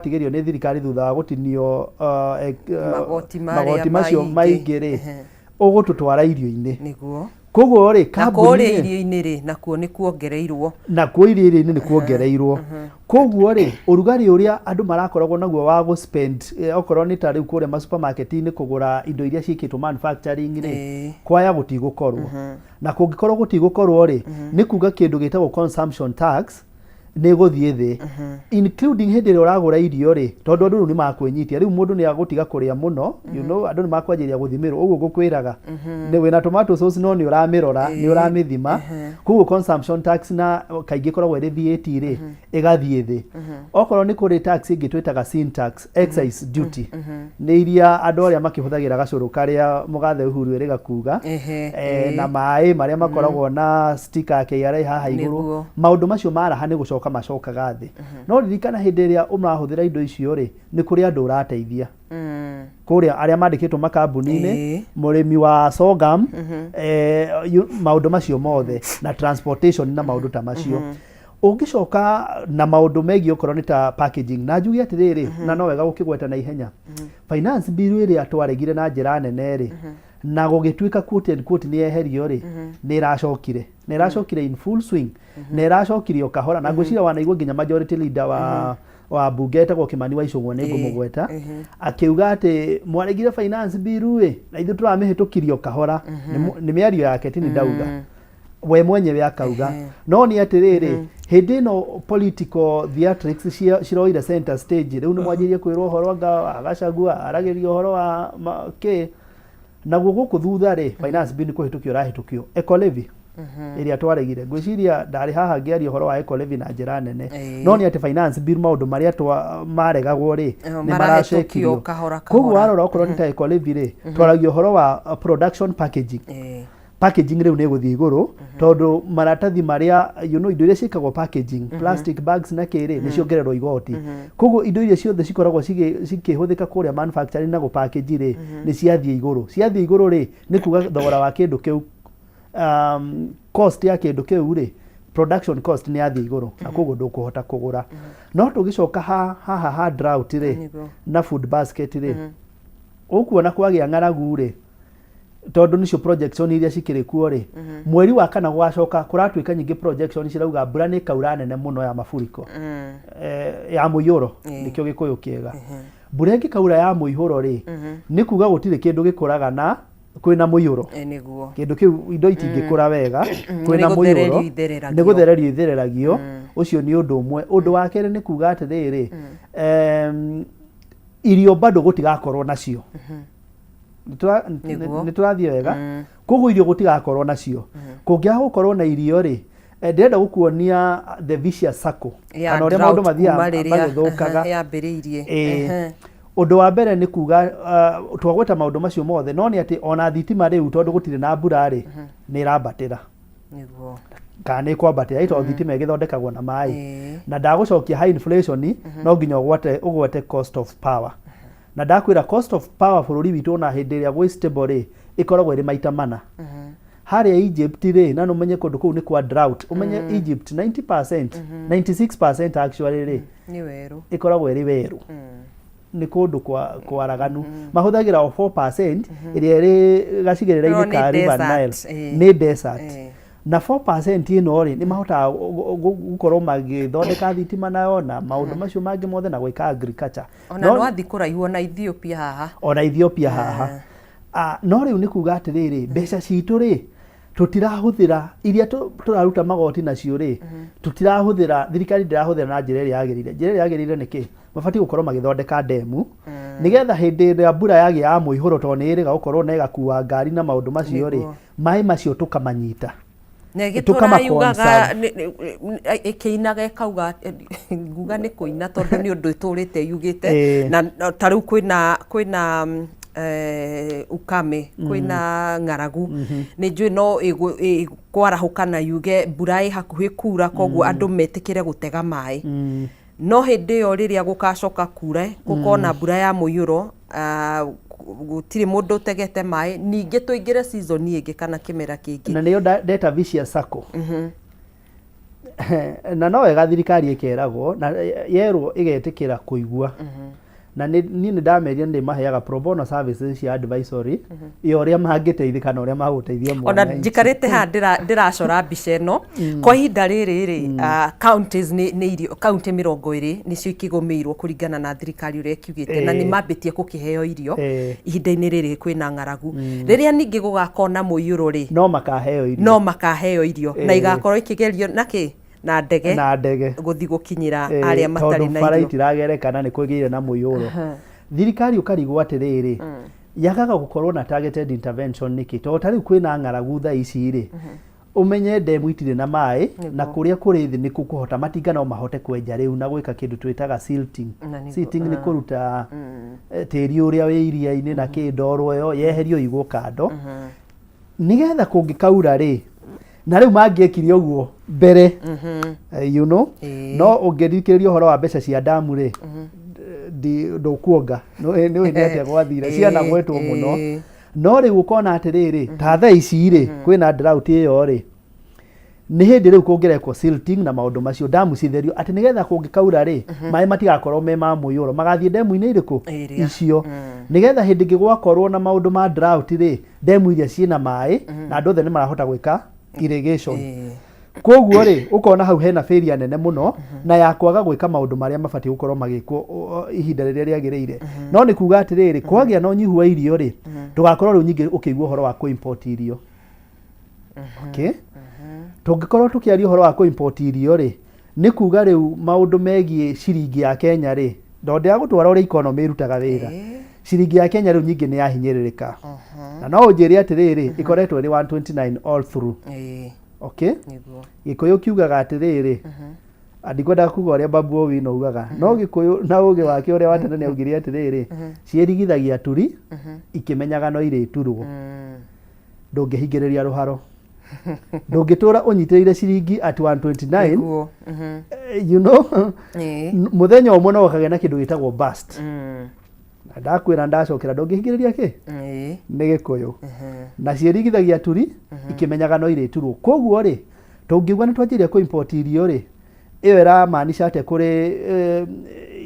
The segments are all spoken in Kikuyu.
Tigĩrio nĩ thirikari thutha wa gũtinio Magoti marĩa magoti macio maingĩ. maingĩ rĩ, ũgũtũtwara irio-inĩ. Koguo rĩ, Na kambuni kũrĩa rĩ, irio-inĩ rĩ, nakuo nĩ kuongereirwo. Nakuo irio-inĩ nĩ kuongereirwo. Koguo rĩ, ũrugarĩ ũrĩa andũ marakoragwo naguo wa gũ spend, okorwo nĩ ta rĩu kũrĩa ma supermarket-inĩ kũgũra indo iria ciĩkĩtwo manufacturing rĩ, kwaya gũtigũkorwo. Na kũngĩkorwo gũtigũkorwo rĩ, nĩ kuga kĩndũ gĩtagwo consumption tax nĩ ĩgũthiĩ thĩ, including hĩndĩ ĩrĩa ũragũra irio rĩ, tondũ andũ rĩu nĩ makwĩnyitia. Rĩu mũndũ nĩ agũtiga kũrĩa mũno, andũ nĩ makwanjĩrĩria gũthimĩrwo ũguo ngũkwĩraga. Nĩ wĩna tomato sauce no nĩ ũramĩrora, nĩ ũramĩthima. Koguo consumption tax, na kaingĩ ĩkoragwo ĩrĩ VAT rĩ, ĩgathiĩ thĩ. Okorwo nĩ kũrĩ tax ĩngĩ twĩtaga sin tax, excise duty, nĩ iria andũ arĩa makĩhũthagĩra gacũrũ karĩa mũgathe Uhuru ĩrĩga kuga, na maĩ marĩa makoragwo na sticker ya KRA haha igũrũ. Maũndũ macio maraha nĩ gũcoka macokaga thĩ. No ririkana, hĩndĩ ĩrĩa ũrahũthĩra indo icio rĩ, nĩ kũrĩ andũ ũrateithia kũrĩa arĩa mandĩkĩtwo makambuni-inĩ, mũrĩmi wa sorghum, maũndũ macio mothe na transportation na maũndũ ta macio. Ũngĩcoka na maũndũ megiĩ okorwo nĩ ta packaging, na njuge atĩrĩrĩ, na no wega gũkĩgweta na ihenya, finance bill ĩrĩa twaregire na njĩra nene rĩ, na gũgĩtuĩka quote and quote nĩ yeherio rĩ, nĩ ĩracokire, na ĩracokire in full swing, na ĩracokire o kahora. Na ngwĩciria wanaigua nginya majority leader wa mbunge etagwo Kimani wa Icũng'wa, nĩ ngũmũgweta, akiuga atĩ mwaregire finance bill ĩ, na ithuĩ tũramĩhĩtũkirie o kahora. Nĩ mĩario yake, ti nĩ ndauga, we mwenyewe akauga. No nĩ atĩrĩrĩ, hĩndĩ ĩno political theatrics ciroire center stage. Rĩu nĩ mwanjĩrĩrie kwĩrwo ũhoro anga agacagua aragĩria ũhoro wa kĩ naguo gũkũ thutha rĩ, finance bill nĩ kũhĩtũkio ũrahĩtũkio, eco levy ĩrĩa twaregire. Ngwĩciria ndarĩ haha ngĩaria ũhoro wa eco levy na njĩra nene. No nĩ atĩ finance bill, maũndũ marĩa maregagwo rĩ, nĩ marahĩtũkio maracekio kahora Koguo kahora. warora okorwo nĩ ta eco levy rĩ, twaragia ũhoro wa production packaging. Packaging rĩu nĩ ĩgũthiĩ igũrũ tondũ maratathi marĩa, indo iria ciĩkagwo packaging, plastic bags na kĩrĩ, nĩ ciongererwo igoti. Koguo indo iria ciothe cikoragwo cikĩhũthĩka kũrĩa manufacturing na gũpackage rĩ, nĩ ciathiĩ igũrũ. Ciathiĩ igũrũ rĩ, nĩ kuga thogora wa kĩndũ kĩu, cost ya kĩndũ kĩu rĩ, production cost nĩ yathiĩ igũrũ, na koguo ndũkũhota kũgũra. No tũgĩcoka haha ha drought rĩ, na food basket rĩ, ũkuona kwagĩa ng'aragu rĩ, tondũ nĩcio projection iria cikĩrĩ kuo rĩ, mweri wa kana gũgacoka kũratuĩka nyingĩ projection cirauga mbura nĩ ĩkaura nene mũno ya mafuriko, ya mũiyũro. Nĩkĩo Gĩkũyũ kĩega. Mbura ĩngĩkaura ya mũihũro rĩ, nĩ kuga gũtirĩ kĩndũ gĩkũraga na kwĩna mũiyũro. Kĩndũ kĩu, indo itingĩkũra wega kwĩna Nĩ mũiyũro. gũthererio ithereragio. Nĩ gũthererio ithereragio. Ũcio nĩ ũndũ ũmwe. Ũndũ wa kerĩ nĩ kuga atĩrĩrĩ, irio bado gũtigakorwo nacio. Nĩ tũrathiĩ wega? Koguo irio gũtigakorwo nacio. Kũngĩaga gũkorwo na irio rĩ, ndĩrenda gũkuonia the vicious circle Ya kana ũrĩa drought maũndũ mathiaga kuma rĩrĩa magĩthũkaga. Yambĩrĩirie. Ũndũ wa mbere nĩ kuga, twagweta maũndũ macio mothe, no nĩ atĩ ona thitima rĩu, tondũ gũtirĩ na mbura rĩ, nĩ ĩrambatĩra kana nĩ ĩkwambatĩra ĩ, tondũ thitima ĩgĩthondekagwo na maĩ. Na ndagũcokia high inflation, no nginya ũgwete cost of power. Na ndakwĩra cost of power bũrũri witũ, ona hĩndĩ ĩrĩa gwĩ stable rĩ, ĩkoragwo ĩrĩ maita mana. Harĩa Egypt rĩ, na ũmenye kũndũ kũu nĩ kwa drought, ũmenye Egypt 90%, 96% actually rĩ, Nĩ werũ. Ĩkoragwo ĩrĩ werũ, nĩ kũndũ kwa kwaraganu. Mahũthagĩra o 4% ĩrĩa ĩrĩ gacigĩrĩra-inĩ No, nĩ ka River Nile. Desert, Nĩ desert. Na 4% ĩno rĩ, nĩ mahotaga gũkorwo magĩthondeka thitima nayo na maũndũ macio mangĩ mothe na gwĩka agriculture. Ona no athiĩ kũraihu, ona Ethiopia haha. Ona Ethiopia haha. Ah, no rĩu nĩ kuga atĩrĩrĩ, mbeca citũ rĩ, tũtirahũthĩra iria tũraruta magoti nacio rĩ, tũtirahũthĩra, thirikari ndĩrahũthĩra na njĩra ĩrĩa yagĩrĩire. Njĩra ĩrĩa yagĩrĩire nĩ kĩ? Mabatiĩ gũkorwo magĩthondeka ndemu nĩgetha hĩndĩ ĩrĩa mbura yagĩa ya mũihũro, tondũ nĩ ĩrĩga gũkorwo na ĩgakua ngari na maũndũ macio rĩ, maĩ macio tũkamanyita. Na Tũkama ĩgĩtũra yugaga conserve. Ĩkĩinaga ĩkauga, nguga nĩ kũina tondũ nĩ ũndũ ĩtũrĩte yugĩte. Na ta rĩu kwĩna ukame, kwĩna ng'aragu, nĩ njũĩ no ĩkwarahũka na yuge mbura ĩ hakuhĩ kura, koguo andũ metĩkĩre gũtega maĩ. No hĩndĩ ĩyo rĩrĩa gũgacoka kure, gũkorwo na mbura ya mũiyũro, gũtirĩ mũndũ ũtegete maĩ, ningĩ tũingĩre season ĩngĩ kana kĩmera kĩngĩ. Na nĩyo ndeta vicious circle. Na no wega thirikari ĩkeragwo na yerwo ĩgetĩkĩra kũigua. Na niĩ nĩ ndamerire nĩ ndĩmaheaga pro bono services cia advisory ya ũrĩa mangĩteithĩka na ũrĩa magũteithia Ona mwananchi. njikarĩte haha ndĩracora mbica ĩno kwa ihinda rĩrĩ rĩ, counties nĩ irio kaunti 20 nĩcio ikĩgũmĩirwo kũringana na thirikari ũrĩa ĩkiugĩte, na nĩ mambĩtie gũkĩheo irio ihinda-inĩ rĩrĩ kwĩna ng'aragu. Rĩrĩa ningĩ gũgakorwo na mũiyũro rĩ, no makaheo irio. No makaheo irio na igakorwo ikĩgerio na kĩ na ndege, na ndege gũthiĩ gũkinyĩra arĩa matarĩ tondũ na bara irio. Itiragerekana nĩ kwĩgĩire na mũiyũro. Thirikari ũkarigwo atĩrĩrĩ, yagaga gũkorwo na targeted intervention nĩkĩ? Tondũ ta rĩu kwĩna ng'aragu thaa ici rĩ, ũmenye ndemu itirĩ na maĩ na kũrĩa kũrĩ thĩ nĩ kũhota matinga no mahote kwenja rĩu na gwĩka kĩndũ twĩtaga silting. Na nĩguo, Silting nĩ kũruta tĩri ũrĩa wĩ iria-inĩ na kĩ ndoro ĩyo yeherio igwo kando nĩgetha kũngĩkaura rĩ, na rĩu mangĩekire ũguo mbere, no ũngĩthikĩrĩria ũhoro wa mbeca cia damu rĩ, ndũkuonga nĩũĩ nĩ atĩa gwathire ciana gwetwo mũno. No rĩu ũkona atĩrĩrĩ, ta thaa ici rĩ kwĩna drought ĩyo rĩ, nĩ hĩndĩ rĩu kũngĩrekwo silting na maũndũ macio, damu citherio atĩ nĩgetha kũngĩkaura rĩ, maĩ matigakorwo me ma mũiyũro, magathiĩ ndemu-inĩ irĩkũ? Ĩrĩa. Icio, nĩgetha hĩndĩ ĩngĩ gwakorwo na maũndũ ma drought rĩ, ndemu iria ciĩna maĩ na andũ othe nĩ marahota gwĩka irrigation. Koguo rĩ, ũkona hau hena failure nene mũno na ya kwaga gwĩka maũndũ marĩa mabatiĩ gũkorwo magĩkwo ihinda rĩrĩa rĩagĩrĩire. No nĩ kuga atĩrĩrĩ, kwagĩa na ũnyihu wa irio rĩ, ndũgakorwo rĩu nyingĩ ũkĩigua ũhoro wa kũ-import irio. Okay, tũngĩkorwo tũkĩaria ũhoro wa kũ-import irio rĩ, nĩ kuga rĩu maũndũ megiĩ ciringi ya Kenya rĩ, ndoo ndĩragũtwara ũrĩa economy ĩrutaga wĩra. Ciringi ya Kenya rĩu nyingĩ nĩ yahinyĩrĩrĩka, na no ũnjĩre atĩrĩrĩ, ĩkoretwo ĩrĩ 129 all through. Okay. Gĩkũyũ kiugaga atĩrĩrĩ, ndikwendaga kuga ũrĩa Babu Owino ugaga, no Gĩkũyũ na ũgĩ wake ũrĩa wa tene nĩ augire atĩrĩrĩ, ciĩrigithagia turi ikĩmenyaga no irĩturwo. Ndũngĩhingĩrĩria rũharo, ndũngĩtũra ũnyitĩrĩire ciringi at 129. Mũthenya ũmwe no ũkagĩa na kĩndũ gĩtagwo burst. Na ndakwĩra ndacokera, ndũngĩhingĩrĩria kĩ nĩ Gĩkũyũ na ciĩrigithagia turi ikĩmenyaga no irĩturwo. Koguo rĩ, tũngiuga nĩ twanjĩrĩria kũ import irio rĩ, ĩyo ĩramaanisha atĩa kũrĩ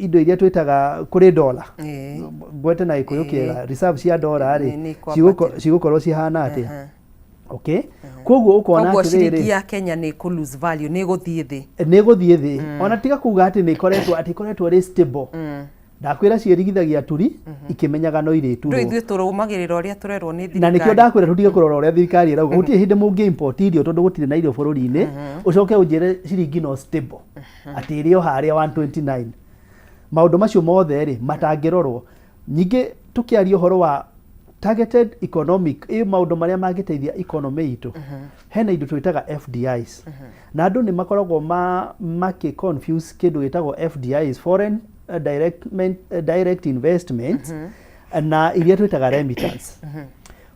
indo iria twĩtaga kũrĩ dola? Ngwete na Gĩkũyũ kĩega, reserve cia dola rĩ, Nĩ cigũkorwo cihana atĩa? Okay, koguo ũkona Koguo ciringi atĩrĩrĩ, ya Kenya nĩ kũ lose value, nĩ ĩgũthiĩ thĩ. Nĩ ĩgũthiĩ thĩ. Ona tiga kuga atĩ nĩ ĩkoretwo atĩ ĩkoretwo ĩrĩ stable. Ndakwĩra ciĩrigithagia turi ikĩmenyaga no Ndũ irĩturwo. Ithuĩ tũrũmagĩrĩra ũrĩa tũrerwo nĩ Na nĩkĩo thirikari. Ndakwĩra tũtige kũrora ũrĩa thirikari ĩrauga. Gũtirĩ hĩndĩ mũngĩ import irio tondũ gũtirĩ na irio bũrũri-inĩ, ũcoke ũnjĩre ciringi no stable atĩ ĩrĩ o harĩa 129. Maũndũ macio mothe rĩ matangĩrorwo. Ningĩ tũkĩaria ũhoro wa targeted economic ĩ, maũndũ marĩa mangĩteithia economy itũ, hena indo twĩtaga FDIs, na andũ nĩ makoragwo makĩ confuse kĩndũ gĩtagwo FDIs, foreign direct investment, na iria twĩtaga remittance.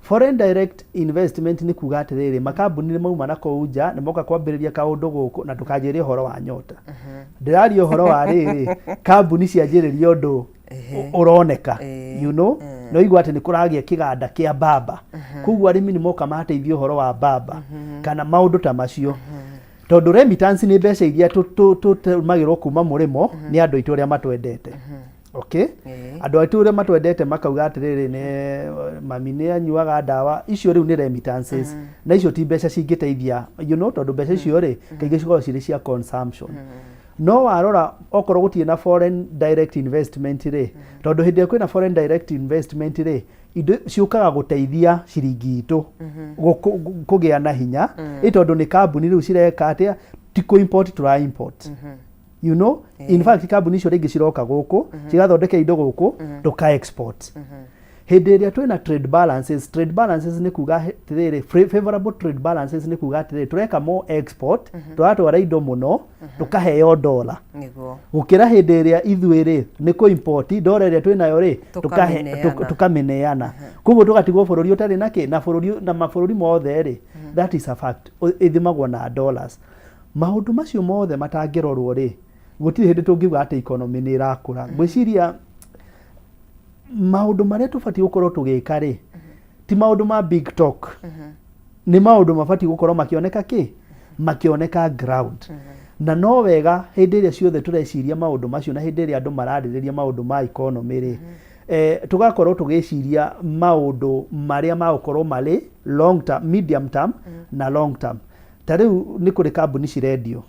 Foreign direct investment nĩ kuga atĩrĩrĩ, makambuni nĩ mauma na kũu nja, nĩ moka kwambĩrĩria kaũndũ gũkũ. Na ndũkanjĩre ũhoro wa nyota, ndĩraria ũhoro wa rĩrĩ, kambuni cianjĩrĩria ũndũ ũroneka, no igua atĩ nĩ kũragĩa kĩganda kĩa mbamba, koguo arĩmi nĩ moka mateithio ũhoro wa mbamba kana maũndũ ta macio. Tondũ remittance nĩ mbeca iria tũtũmagĩrwo kuma mũrĩmo nĩ andũ aitũ arĩa matwendete. Okay, andũ aitũ arĩa matwendete makauga atĩrĩrĩ, nĩ mami nĩ anyuaga ndawa icio, rĩu nĩ remittances, na icio ti mbeca cingĩteithia, tondũ mbeca icio rĩ kaingĩ cikoragwo cirĩ cia consumption. No warora okorwo gũtirĩ na foreign direct investment rĩ, tondũ hĩndĩ ĩrĩa kwĩna foreign direct investment rĩ, indo ciũkaga gũteithia ciringi itũ kũgĩa na hinya, ĩ tondũ nĩ kambuni rĩu cireka atĩa? Ti kũ import tũra import. In fact, kambuni icio rĩngĩ ciroka gũkũ cigathondeka indo gũkũ, tũka export. Hĩndĩ ĩrĩa twĩna trade balances, trade balances nĩ kuga atĩrĩrĩ, favorable trade balances nĩ kuga atĩrĩrĩ, tũreka more export, tũratwara indo mũno, tũkaheo dola gũkĩra hĩndĩ ĩrĩa ithuĩ rĩ nĩ kũ import dola ĩrĩa twĩnayo rĩ Tũkamĩneana. Tũkamĩneana, koguo tũgatigwo bũrũri ũtarĩ na kĩ na bũrũri na mabũrũri mothe rĩ, that is a fact, ĩthimagwo na dollars. Maũndũ macio mothe matangĩrorwo rĩ, gũtirĩ hĩndĩ tũngiuga atĩ economy nĩ ĩrakũra. Ngwĩciria maũndũ marĩa tũbatiĩ gũkorwo tũgĩka rĩ, ti maũndũ ma big talk, nĩ maũndũ mabatiĩ gũkorwo makĩoneka kĩ makĩoneka ground. Na no wega hĩndĩ ĩrĩa ciothe tũreciria maũndũ macio na hĩndĩ ĩrĩa andũ mararĩrĩria maũndũ ma economy rĩ, tũgakorwo tũgĩciria maũndũ marĩa magũkorwo marĩ long term, medium term na long term. Ta rĩu nĩ kũrĩ kambuni cirendio.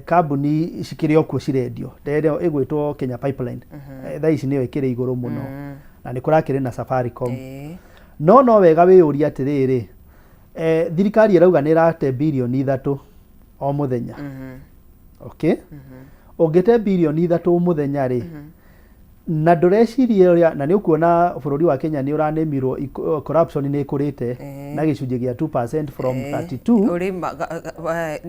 Kambuni cikĩrĩ o kuo cirendio ta ĩrĩa ĩgwĩtwo Kenya Pipeline. Thaa ici nĩyo ĩkĩrĩ igũrũ mũno na nĩ kũrakĩrĩ na Safaricom. No no wega wĩyũrie atĩrĩrĩ, thirikari ĩrauga nĩ ĩrate birioni 3 o mũthenya. Okay, ũngĩte birioni 3 o mũthenya rĩ, na ndũreciria ũrĩa, na nĩ ũkuona bũrũri wa Kenya nĩ ũranĩmirwo corruption nĩ ĩkũrĩte na gĩcunjĩ gĩa 2% from 32. Ũrĩ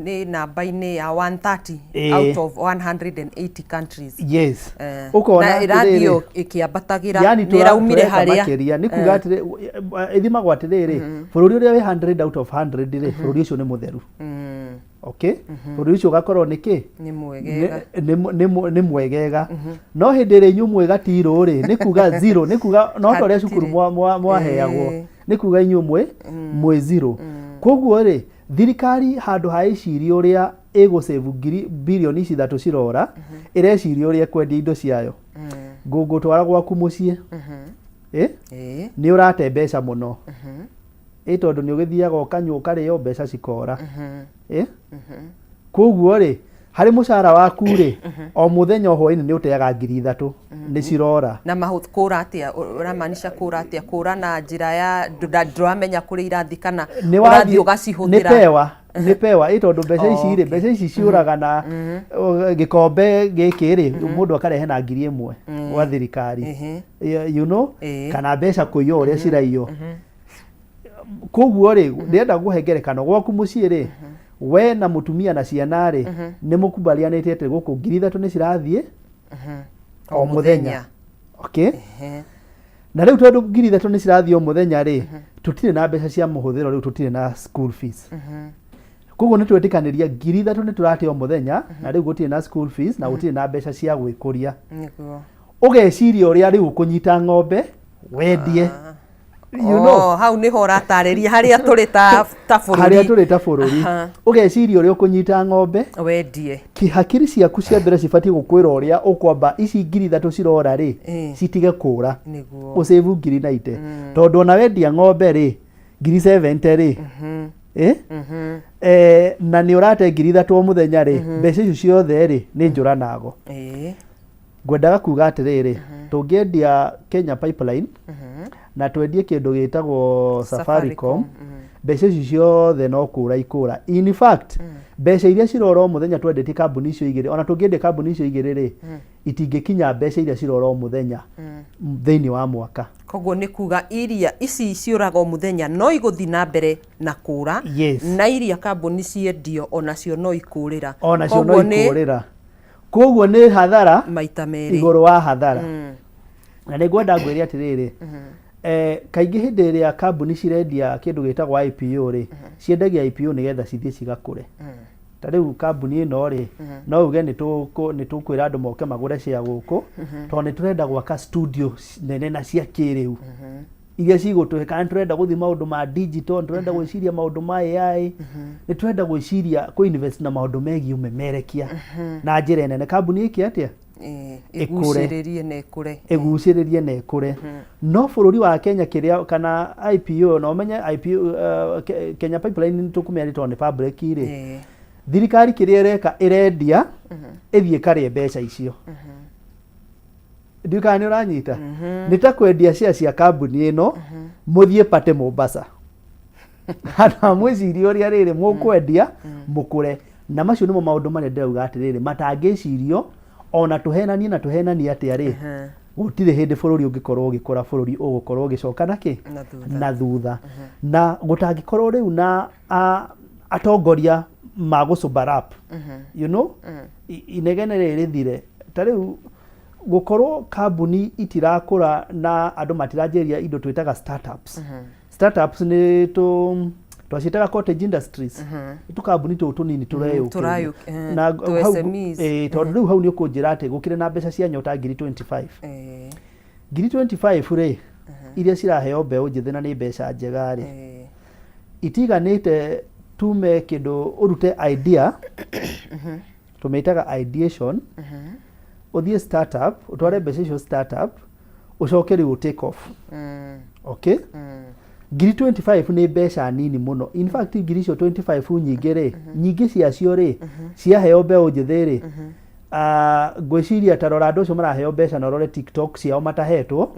nĩ namba-inĩ ya 130 out of 180 countries. Yes. Ũkona na ĩrathiĩ o ĩkĩambatagĩra, yani nĩ ĩraumire tũreka harĩa makĩria. Nĩ kuga atĩrĩ, ĩthimagwo atĩrĩrĩ, bũrũri ũrĩa wĩ 100 out of 100 rĩ, bũrũri ũcio nĩ mũtheru. Okay, bũrũri ũcio ũgakorwo nĩ kĩ? Nĩ mwegega. Nĩ mwegega. No hĩndĩ ĩrĩa inyuĩ mwĩ gatirũ rĩ, nĩ kuga zero, nĩ kuga no ta ũrĩa cukuru Hatirĩ. mwaheagwo, nĩ kuga inyuĩ mwĩ zero. Koguo rĩ, thirikari handũ ha ĩcirie ũrĩa ĩgũsave ngiri birioni ici ithatũ cirora, ĩreciria ũrĩa ĩkwendia indo ciayo. Ngũngũtwara gwaku mũciĩ, nĩ ũrate mbeca mũno, ĩ tondũ nĩ ũgĩthiaga ũkanyua, ũkarĩo, mbeca cikora. Koguo rĩ, harĩ mũcara waku rĩ, o mũthenya o hwainĩ nĩ ũteaga 3,000 nĩ cirora. Na kũra atĩa? Ũramaanisha kũra atĩa? Kũra na njĩra ya ndũramenya kũrĩa irathiĩ kana nĩ ũrathiĩ wathiĩ nĩ ũgacihũthĩra? Pewa nĩ pewa, ĩ tondũ mbeca ici rĩ, mbeca ici ciũraga na gĩkombe gĩkĩ rĩ, mũndũ akarehe na 1,000 gwa thirikari. You know kana mbeca kũiywo ũrĩa ciraiywo. Koguo rĩ, ndĩrenda gũhe ngerekano gwaku mũciĩ rĩ, we na mũtumia na ciana rĩ, nĩ mũkubalianĩte atĩ gũkũ 3,000 nĩ cirathiĩ o mũthenya. Okay, na rĩu tondũ 3,000 nĩ cirathiĩ o mũthenya rĩ, tũtirĩ na mbeca cia mũhũthĩro, rĩu tũtirĩ na school fees. Koguo nĩ twetĩkanĩria 3,000 nĩ tũrate o mũthenya, na rĩu gũtirĩ na school fees na gũtirĩ na mbeca cia gwĩkũria. Ũgeciria ũrĩa rĩu ũkũnyita ng'ombe wendie, you know. Oh, hau nĩho ũratarĩria harĩa tũrĩ ta bũrũri. Harĩa tũrĩ ta bũrũri. Ũgeciria ũrĩa ũkũnyita ng'ombe wendie. Hakiri ciaku cia mbere cibatiĩ gũkwĩra ũrĩa ũkwamba ici 3,000 cirora rĩ, citige kũra, ũsave 90,000, tondũ ona wendia ng'ombe rĩ, 70,000 rĩ, na nĩ ũrate 3,000 o mũthenya rĩ, mbeca icio ciothe rĩ, nĩ njũra nago. Ngwendaga kuga atĩrĩrĩ, tũngĩendia Kenya Pipeline na twendie kĩndũ gĩtagwo Safaricom, mbeca icio ciothe no kũra ikũra. In fact, mbeca iria cirora o mũthenya twendetie kambuni icio igĩrĩ, ona tũngĩendia kambuni icio igĩrĩ rĩ, itingĩkinya mbeca iria cirora o mũthenya thĩinĩ wa mwaka. Koguo nĩ kuga iria ici ciũraga o mũthenya no igũthiĩ na mbere na kũra, Yes. na iria kambuni ciendio onacio no ikũrĩra. Onacio no Koguo nĩ ikũrĩra. Koguo nĩ hathara maita merĩ. Igũrũ wa hathara. Na nĩ ngwenda ngwĩre atĩrĩrĩ, kaingĩ hĩndĩ ĩrĩa kambuni cirendia kĩndũ gĩtagwo IPO rĩ, ciendagia IPO nĩgetha cithiĩ cigakũre. Ta rĩu kambuni ĩno rĩ, no uge nĩ tũkwĩra andũ moke magũre cia gũkũ tondũ nĩ tũrenda gwaka studio nene na cia kĩrĩu iria cigũtũhe, kana nĩ tũrenda gũthiĩ maũndũ ma digital, nĩ tũrenda gwĩciria maũndũ ma AI, nĩ tũrenda gwĩciria kũ invest na maũndũ megiĩ ũmemerekia na njĩra nene, kambuni ĩke atĩa? Ĩkũre. Ĩgucĩrĩrie na ĩkũre. Ĩgucĩrĩrie na ĩkũre. No bũrũri wa Kenya kĩrĩa kana IPO, na ũmenye IPO, Kenya Pipeline nĩ tũkũmĩaria tondũ nĩ public rĩ, thirikari kĩrĩa ĩreka, ĩrendia ĩthiĩ ĩkarĩe mbeca icio. Ndiũ kana nĩ ũranyita. Nĩ ta kwendia share cia kambuni ĩno mũthiĩ party Mombasa, handũ ha mwĩcirie ũrĩa rĩrĩ mũkwendia mũkũre. Na macio nĩmo maũndũ marĩa ndĩrauga atĩrĩrĩ, matangĩcirio ona tũhenanie na tũhenanie atĩa rĩ, gũtirĩ hĩndĩ bũrũri ũngĩkorwo ũgĩkũra. Bũrũri ũgũkorwo ũgĩcoka na kĩ? Na thutha. Na thutha. Na gũtangĩkorwo rĩu na atongoria magũ up, inegene rĩrĩ rĩthire. Ta rĩu gũkorwo kambuni itirakũra na andũ matiranjĩrĩria indo twĩtaga startups. Startups nĩ tũ twaciĩtaga cottage industries, nĩ tũkambuni tũũ tũnini tũreyũkĩria. Na tũ hau SMEs. Tondũ rĩu hau nĩ ũkũnjĩra atĩ gũkĩrĩ na mbeca cia nyota 25,000, 25,000 rĩ, iria ciraheo mbeũ njĩthĩ na nĩ mbeca njega rĩ, itiganĩte. Tume kĩndũ ũrute idea, tũmĩtaga ideation, ũthiĩ startup, ũtware mbeca icio startup, ũcoke rĩu ũ take off. Okay, 25,000 nĩ mbeca nini mũno. In fact, ngiri icio 25 nyingĩ rĩ, nyingĩ ciacio rĩ, ciaheo mbeũ njĩthĩ rĩ, ah, ngwĩciria ta rora andũ acio maraheo mbeca na ũrore TikTok ciao matahetwo,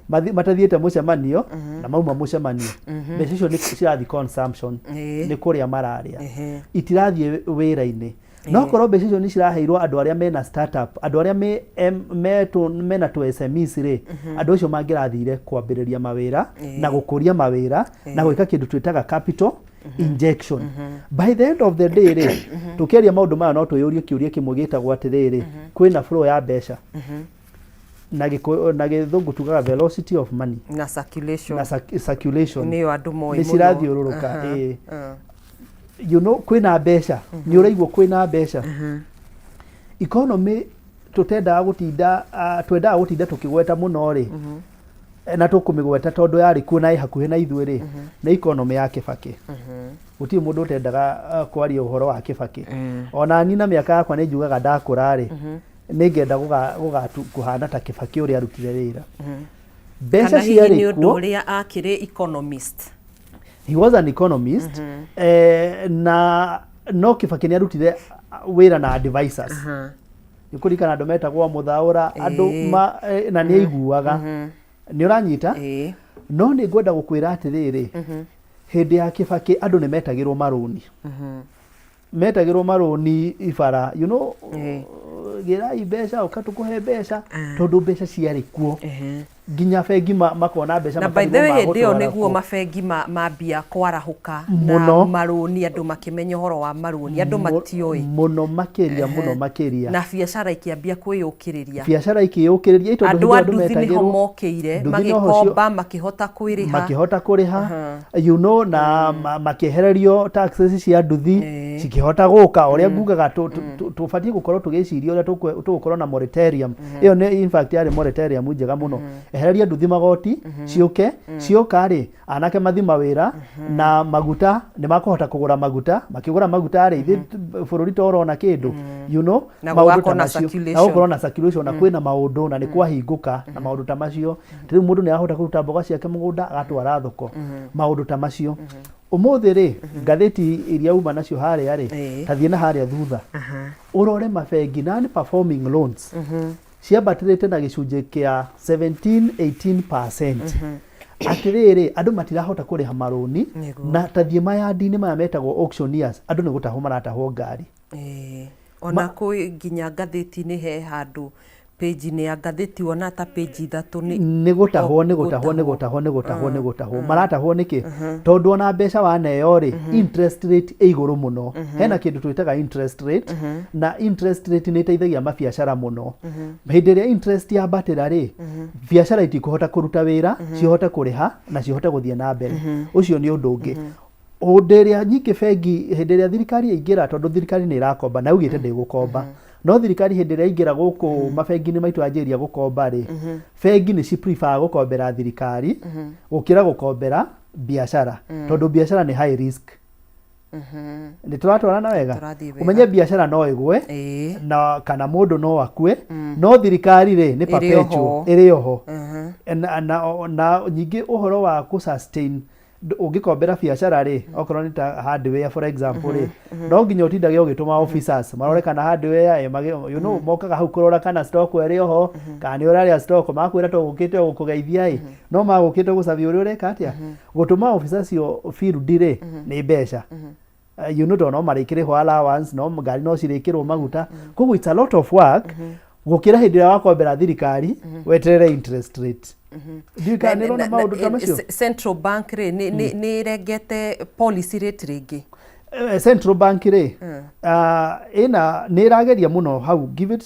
matathiĩte mũcemanio na mauma mũcemanio, mbeca icio nĩ cirathiĩ consumption, nĩ kũrĩa mararĩa, itirathiĩ wĩra-inĩ. No korwo mbeca icio nĩ ciraheirwo andũ arĩa mena startup, andũ arĩa mena tũ SMEs rĩ, andũ acio mangĩrathire kwambĩrĩria mawĩra na gũkũria mawĩra na gwĩka kĩndũ twĩtaga capital injection. By the end of the day rĩ, tũkĩaria maũndũ maya no twĩyũrie kĩũria kĩmwe gĩtagwo atĩrĩrĩ, kwĩna flow ya mbeca, na gĩkũyũ na Gĩthũngũ tugaga velocity of money na circulation. Na circulation. Nĩyo andũ moĩ nĩ mũno. Cirathiũrũrũka. Ĩĩ, kwĩna mbeca, nĩ ũraigua kwĩna mbeca. Economy tũtendaga gũtinda, twendaga gũtinda tũkĩgweta mũno rĩ, na tũkũmĩgweta tondũ yarĩ kuo na ĩ hakuhĩ na ithuĩ rĩ, nĩ economy ya Kĩbakĩ. Gũtirĩ mũndũ ũtendaga kwaria ũhoro wa Kĩbakĩ. Ona niĩ na mĩaka yakwa nĩ njugaga ndakũra rĩ, nĩ ngenda kũhana ta Kĩbakĩ ũrĩa arutire wĩra. Mbeca Kana hihi ciarĩ nĩ ũndũ kuo. ũrĩa akĩrĩ economist? He was an economist, na no Kĩbakĩ nĩ arutire wĩra na advisors. Nĩ kũririkana andũ metagwo Mũthaũra, andũ ma, na nĩ aiguaga nĩ ũranyita. No nĩ ngwenda gũkwĩra atĩrĩrĩ, hĩndĩ ya Kĩbakĩ andũ nĩ metagĩrwo marũni, metagĩrwo marũni ibara, gĩrai mbeca, ũka tũkũhe mbeca, tondũ mbeca ciarĩ kuo, nginya bengi makona mbeca. Na by the Makarigwo way, hĩndĩ ĩyo magũtwara nĩguo kũ. Mabengi mambia kwarahũka na Mũno. marũni, andũ makĩmenya ũhoro wa marũni, andũ matioĩ. Mũno makĩria, mũno makĩria. Na biacara ikĩambia kwĩyũkĩrĩria. Biacara ikĩyũkĩrĩria tondũ Andũ hĩndĩ ĩyo a nduthi nĩho metagĩrwo mokĩire, nduthi noho cio- magĩkomba, makĩhota kwĩrĩha. Makĩhota kũrĩha, na makĩehererio taxes cia nduthi, cikĩhota gũka. Ũrĩa ngugaga tũbatiĩ gũkorwo tũgĩciria ũrĩa tũgũkorwo na moratorium. Ĩyo nĩ in fact yarĩ moratorium njega mũno. Ehereria nduthi magoti, ciũke. Cioka rĩ, anake mathi mawĩra na maguta nĩ makũhota kũgũra maguta. Makĩgũra maguta rĩ, ithuĩ bũrũri to ũrona kĩndũ, Na maũndũ gũgakorwo ta na macio. circulation. Na gũkorwo na circulation na kwĩna maũndũ na nĩ kwahingũka na maũndũ ta macio. Rĩu mũndũ nĩ arahota kũruta mboga ciake mũgũnda agatwara thoko, maũndũ ta macio. Ũmũthĩ rĩ, ngathĩti iria uma nacio harĩa rĩ, ta thiĩ na harĩa thutha ũrore mabengi, non performing loans ciambatĩrĩte na gĩcunjĩ kĩa 17 18%. Atĩrĩrĩ, andũ matirahota kũrĩha marũni. Na ta thiĩ mayandi-inĩ maya metagwo auctioneers, andũ nĩ gũtahwo maratahwo ngari. Ĩĩ. Ona kwĩ nginya ngathĩti-inĩ, he handũ page-inĩ ya ngathĩti wona ta page 3 nĩ Nĩ gũtahwo, nĩ gũtahwo, nĩ gũtahwo. Gũtahwo, nĩ gũtahwo, nĩ gũtahwo maratahwo. Nĩkĩ? Tondũ ona mbeca waneo rĩ, interest rate ĩ igũrũ mũno. Hena kĩndũ twĩtaga interest rate, na interest rate nĩ ĩteithagia mabiacara mũno. Hĩndĩ ĩrĩa interest yambatĩra rĩ, biacara itikũhota kũruta wĩra, cihote kũrĩha na cihote gũthiĩ na mbere. Ũcio nĩ ũndũ ũngĩ. Hĩndĩ ĩrĩa nyingĩ bengi, hĩndĩ ĩrĩa thirikari yaingĩra, tondũ thirikari nĩ ĩrakomba na augĩte ndĩgũkomba, no thirikari hĩndĩ ĩrĩa yaingĩra gũkũ mabengi-inĩ maitũ yanjĩrĩria gũkomba rĩ, bengi nĩ ci prefer gũkombera thirikari gũkĩra gũkombera biacara, tondũ biacara nĩ high risk. Nĩ tũratwarana wega? Tũrathiĩ wega. Ũmenye biacara no ĩgwe na kana mũndũ no akue, no thirikari rĩ, nĩ Ĩrĩ perpetual. oho. Ĩrĩ oho. Na nyingĩ ũhoro wa kũ sustain, ũngĩkombera biacara rĩ, okorwo nĩ ta hardware for example rĩ, no nginya ũtindage ũgĩtũma officers marore kana hardware mokaga hau kũrora kana stock ĩrĩ oho, kana nĩ ũrarĩa stock. Makwĩra tũgũkĩte o gũkũgeithia ĩ, no magũkĩte gũcabia ũrĩa ũreka atĩa. Gũtũma officers acio field rĩ, nĩ mbeca, tondũ no marĩkĩrĩhwo allowance, no ngari no cirĩkĩrwo maguta, koguo it's a lot of work gũkĩra hĩndĩ ĩrĩa wakombera thirikari weterere interest rate. Ndiũĩ kana nĩ ũrona maũndũ ta macio. Central bank rĩ, nĩ ĩrengete policy rate rĩngĩ? Central bank rĩ, ĩna nĩ ĩrageria mũno hau. Give it,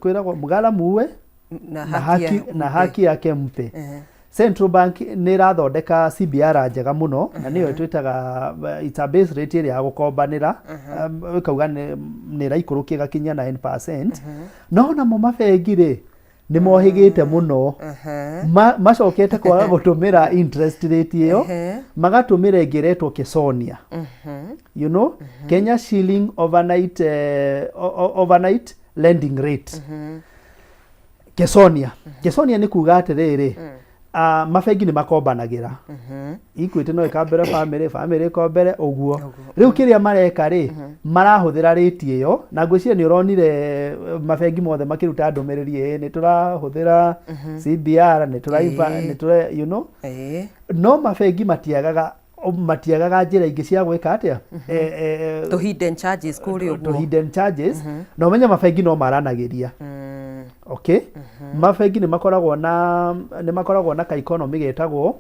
kwĩragwo mgala muue na na haki haki, na haki yake mpe. Central bank nĩ ĩrathondeka CBR njega mũno, na nĩyo twĩtaga it's a base rate ĩrĩa ya gũkombanĩra, ĩkauga nĩ ĩraikũrũkia ĩgakinyia 9%. No namo mabengi rĩ, Nĩ mohĩgĩte mũno. Macokete kwaga gũtũmĩra interest rate ĩyo, magatũmĩra ĩngĩ ĩretwo Kesonia, Kenya shilling overnight lending rate, Kesonia. Kesonia nĩ kuga atĩrĩrĩ, mabengi nĩ makombanagĩra. Equity no ĩkambere family, family ĩkombere ũguo. Rĩu kĩrĩa mareka rĩ, marahũthĩra rate ĩyo, na ngwĩciria nĩ ũronire mabengi mothe makĩruta ndũmĩrĩri, ĩ nĩ tũrahũthĩra CBR, nĩ tũraiba, nĩ tũra no mabengi matiagaga njĩra ingĩ cia gwĩka atĩa. Tũ hidden charges kũrĩa To ũguo. Hidden charges. Na ũmenye mabengi no maranagĩria. Okay, mabengi nĩ makoragwo na ka economy getagwo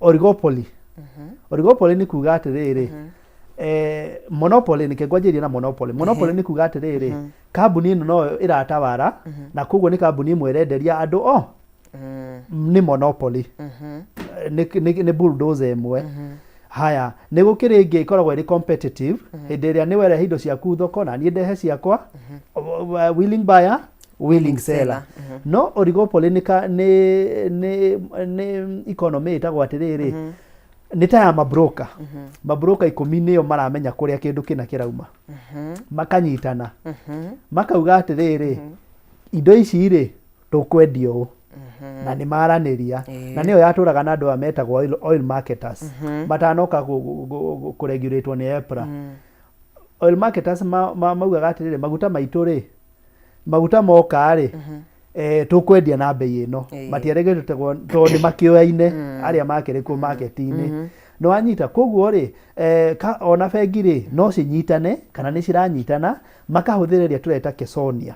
oligopoly. Oligopoly nĩ kuga atĩrĩrĩ, monopoly, nĩkĩ ngwanjĩrĩria na monopoly? Monopoly nĩ kuga atĩrĩrĩ, kambuni ĩno noyo ĩratawara, na koguo nĩ kambuni ĩmwe ĩrenderia andũ o. Nĩ monopoly, nĩ bulldozer ĩmwe. Haya, nĩ gũkĩrĩ ĩngĩ ĩkoragwo ĩrĩ competitive, hĩndĩ ĩrĩa nĩ werehe indo ciaku thoko na niĩ ndehe ciakwa, willing buyer, willing seller. No oligopoly nĩ ka- nĩ nĩ nĩ economy ĩtagwo atĩrĩrĩ, nĩ ta ya mabroka. Mabroka 10 nĩo maramenya kũrĩa kĩndũ kĩna kĩrauma, makanyitana, makauga atĩrĩrĩ, indo ici rĩ, tũkwendia ũũ, na nĩ maranĩria. Na nĩyo yatũraga na andũ aya metagwo oil marketers matanoka kũregulatwo nĩ EPRA. Oil marketers maugaga atĩrĩrĩ, maguta maitũ rĩ, maguta moka rĩ, tũkwendia na mbei ĩno. Matiaregete tondũ nĩ makĩoyaine arĩa makĩrĩ kuo market-inĩ. Nĩ wanyita? Koguo rĩ, ona bengi rĩ, no cinyitane kana nĩ ciranyitana, makahũthĩra ĩrĩa tũreta Kesonia.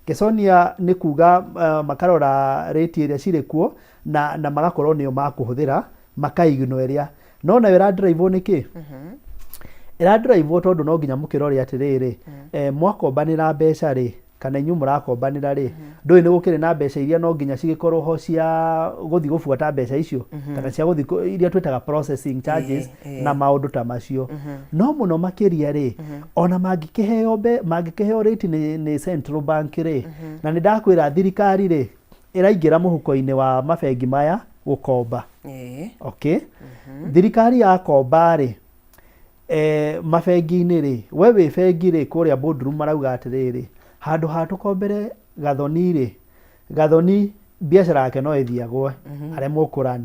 Kesonia nĩ kuga makarora rate ĩrĩa cirĩ kuo na magakorwo nĩyo makũhũthĩra, makaigno ĩrĩa no nayo ĩradrivewo nĩ kĩ? Ĩradrivewo tondũ no nginya mũkĩrore atĩrĩrĩ, mwakombanĩra mbeca rĩ, kana inyuĩ mũrakombanĩra rĩ, ndũĩ nĩ gũkĩrĩ na mbeca iria no nginya cigĩkorwo ho cia gũthiĩ gũbuata mbeca icio, kana cia gũthiĩ iria twĩtaga processing charges na maũndũ ta macio. No mũno makĩria rĩ, ona mangĩkĩheo rate nĩ central bank rĩ, na nĩ ndakwĩra thirikari rĩ, ĩraingĩra mũhuko-inĩ wa mabengi maya gũkomba. Okay, thirikari yakomba rĩ, mabengi-inĩ rĩ, we wĩ bengi rĩ, kũrĩa boardroom marauga atĩrĩrĩ, handũ ha tũkombere Gathoni rĩ, Gathoni biacara yake no ĩthiagwo aremwo kũran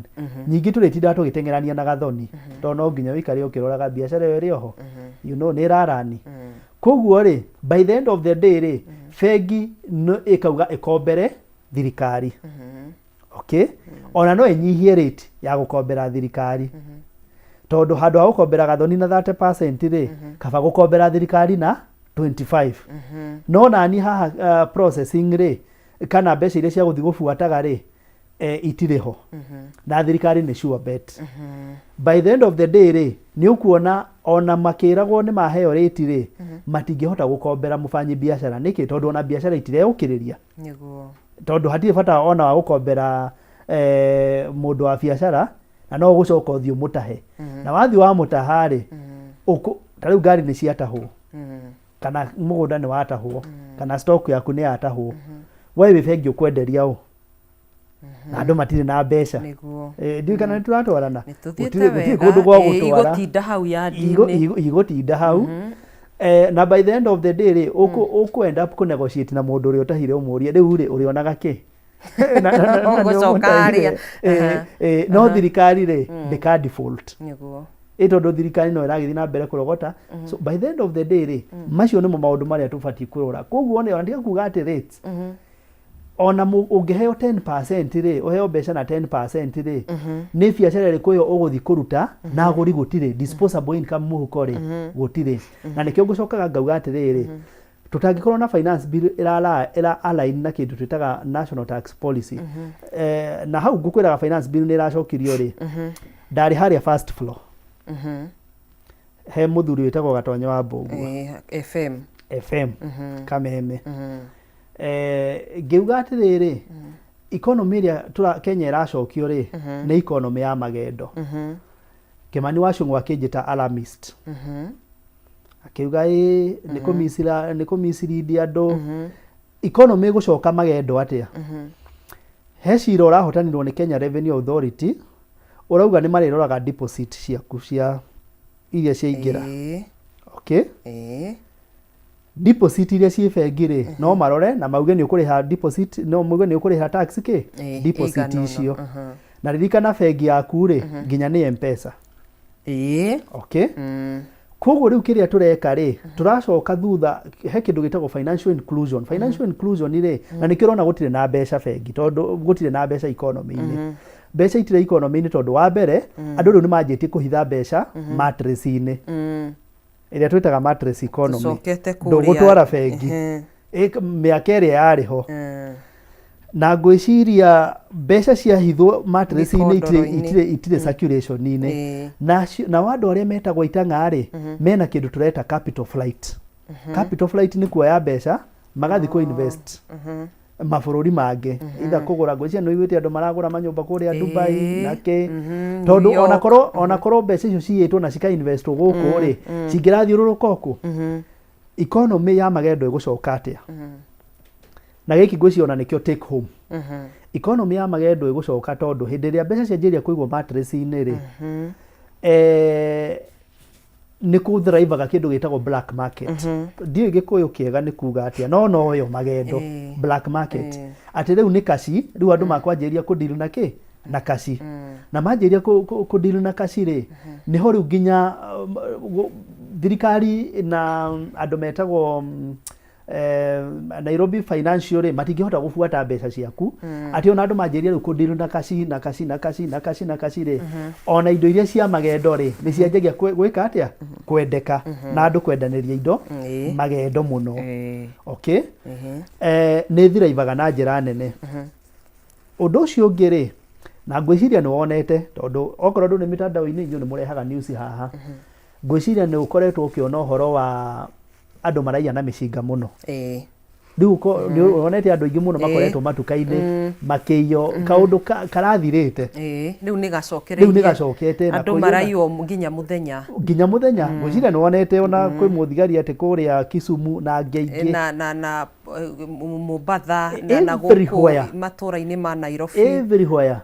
nyingĩ, tũrĩtindaga tũgĩteng'erania na Gathoni, tondũ no nginya ũikare ũkĩroraga biacara ĩyo ĩrĩ oho, nĩ ĩrarani. Koguo rĩ, by the end of the day rĩ, bengi no ĩkauga ĩkombere thirikari. Okay, ona no ĩnyihie rate ya gũkombera thirikari, tondũ handũ ha gũkombera Gathoni na 30% rĩ, kaba gũkombera thirikari na 25. No nani haha processing rĩ, kana mbeca iria cia gũthiĩ gũbuataga rĩ, itirĩ ho, na thirikari nĩ sure bet. By the end of the day rĩ, nĩ ũkuona ona makĩragwo nĩ maheo rate rĩ, matingĩhota gũkombera mũbanyi biacara. Nĩkĩ? Tondũ ona biacara itireũkĩrĩria. Tondũ hatirĩ bata ona wa gũkombera mũndũ wa biacara, na no ũgũcoka ũthiĩ ũmũtahe, na wathiĩ wamũtaha rĩ, ta rĩu ngari nĩ ciatahwo, kana mũgũnda nĩ watahwo, kana stock yaku nĩ yatahwo, we wĩ bengi ũkwenderia ũ na andũ matirĩ na mbeca? Ndiũĩ kana nĩ tũratwarana. Nĩ tũthiĩte Gũtirĩ wega. kũndũ gwa gũtwara. Igũtinda hau yandi-inĩ. Igũtinda hau. Na by the end of the day rĩ, ũkũ end up kũ negotiate na mũndũ ũrĩa ũtahire, ũmũrie, rĩu rĩ, ũrĩonaga kĩ? Na nĩ Ũgũcoka ũmũtahire. harĩa. No thirikari rĩ, ndĩka default. Ĩ tondũ thirikari no ĩragĩthiĩ na mbere kũrogota. So by the end of the day rĩ, macio nĩmo maũndũ marĩa tũbatiĩ kũrora. Koguo nĩ ona tiga kuga atĩ rates, ona ũngĩheo 10% rĩ, ũheo mbeca na 10% rĩ, nĩ biacara ĩrĩkũ ĩyo ũgũthiĩ kũruta na agũri gũtirĩ, disposable income mũhuko rĩ, gũtirĩ? Na nĩkĩo ngũcokaga ngauga atĩrĩrĩ, tũtangĩkorwo na finance bill ĩra align na kĩndũ twĩtaga national tax policy. Na hau ngũkwĩraga finance bill nĩ ĩracokirio rĩ, ndarĩ harĩa first floor he mũthuri wĩtagwo Gatonye wa Mbũngua. FM. FM Kameme. Ngĩuga atĩrĩrĩ, economy ĩrĩa Kenya ĩracokio rĩ, nĩ economy ya magendo. Kimani wa Cũng'wa akĩnjĩta alarmist, akiuga ĩ nĩ kũmislead andũ. Economy ĩgũcoka magendo atĩa? He cira ũrahotanirwo nĩ Kenya Revenue Authority ũrauga nĩ marĩroraga deposit ciaku cia iria ciaingĩra. Okay? Deposit iria ciĩ bengi rĩ, no marore na mauge nĩ ũkũrĩha deposit, no mauge nĩ ũkũrĩha tax kĩ? Deposit Ĩigana ũna. icio. Na ririkana bengi yaku rĩ, nginya nĩ M-Pesa. Okay? Koguo rĩu kĩrĩa tũreka rĩ, tũracoka thutha he kĩndũ gĩtagwo financial inclusion. Financial inclusion rĩ, na nĩkĩo ũrona gũtirĩ na mbeca bengi, tondũ gũtirĩ na mbeca economy-inĩ. Mbeca itirĩ economy-inĩ tondũ wa mbere, andũ rĩu nĩ manjĩtie kũhitha mbeca mattress-inĩ. Ĩrĩa twĩtaga mattress economy. Tũcokete kũrĩa. Ndũgũtwara bengi. Mĩaka ĩrĩa yarĩ ho. Na ngwĩciria mbeca ciahithwo mattress-inĩ itirĩ Mĩkondoro-inĩ. itirĩ itirĩ circulation-inĩ. Nao andũ arĩa metagwo itang'a rĩ, mena kĩndũ tũreta capital flight. Capital flight nĩ kuoya mbeca magathiĩ kũ invest mabũrũri mangĩ, either kũgũra, ngwĩciria nĩ ũiguĩte andũ maragũra manyũmba kũrĩa Dubai na kĩ, tondũ New York. onakorwo mbeca icio ciyĩtwo na cika investwo gũkũ rĩ, cingĩrathiũrũrũka o kũ? Economy ya magendo ĩgũcoka atĩa? Na gĩkĩ ngwĩciria ona nĩkĩo take home. Economy ya magendo ĩgũcoka tondũ hĩndĩ ĩrĩa mbeca cianjĩrĩria kũigwo mattress-inĩ rĩ, nĩ kũ-thrive-aga kĩndũ gĩtagwo black market. Ndiũĩ gĩkũyũ kĩega nĩ kuga atĩa, no noyo magendo, black market. Atĩ rĩu nĩ kaci, rĩu andũ makwanjĩrĩria kũ deal na kĩ? Na kaci. Na manjĩrĩria kũ deal na kaci rĩ, nĩho rĩu nginya thirikari na andũ metagwo Nairobi Financial rĩ, matingĩhota gũbuata mbeca ciaku. Atĩ ona andũ manjĩrĩria rĩu kũ deal na kaci na kaci na kaci na kaci na kaci rĩ, ona indo iria cia magendo rĩ, nĩ cianjagia gwĩka atĩa? Kwendeka. Na andũ kwendanĩria indo magendo mũno. Okay? Nĩ thiraivaga na njĩra nene. Ũndũ ũcio ũngĩ rĩ, na ngwĩciria nĩ wonete, tondũ okorwo ndũrĩ mĩtandao-inĩ inyuĩ nĩ mũrehaga news haha, ngwĩciria nĩ ũkoretwo ũkĩona ũhoro wa andũ maraiya na mĩcinga mũno. Rĩu nĩ wonete andũ aingĩ mũno makoretwo matuka-inĩ makĩiywo, kaũndũ karathirĩte. Rĩu nĩ gacokereirie. Rĩu nĩ gacokete na Andũ maraiywo nginya mũthenya. Nginya mũthenya. Ngwĩciria nĩ wonete ona kwĩ mũthigari atĩ kũrĩa Kisumu na angĩ aingĩ. Na Mombatha na gũkũ Everywhere. matũra-inĩ ma Nairobi. Everywhere.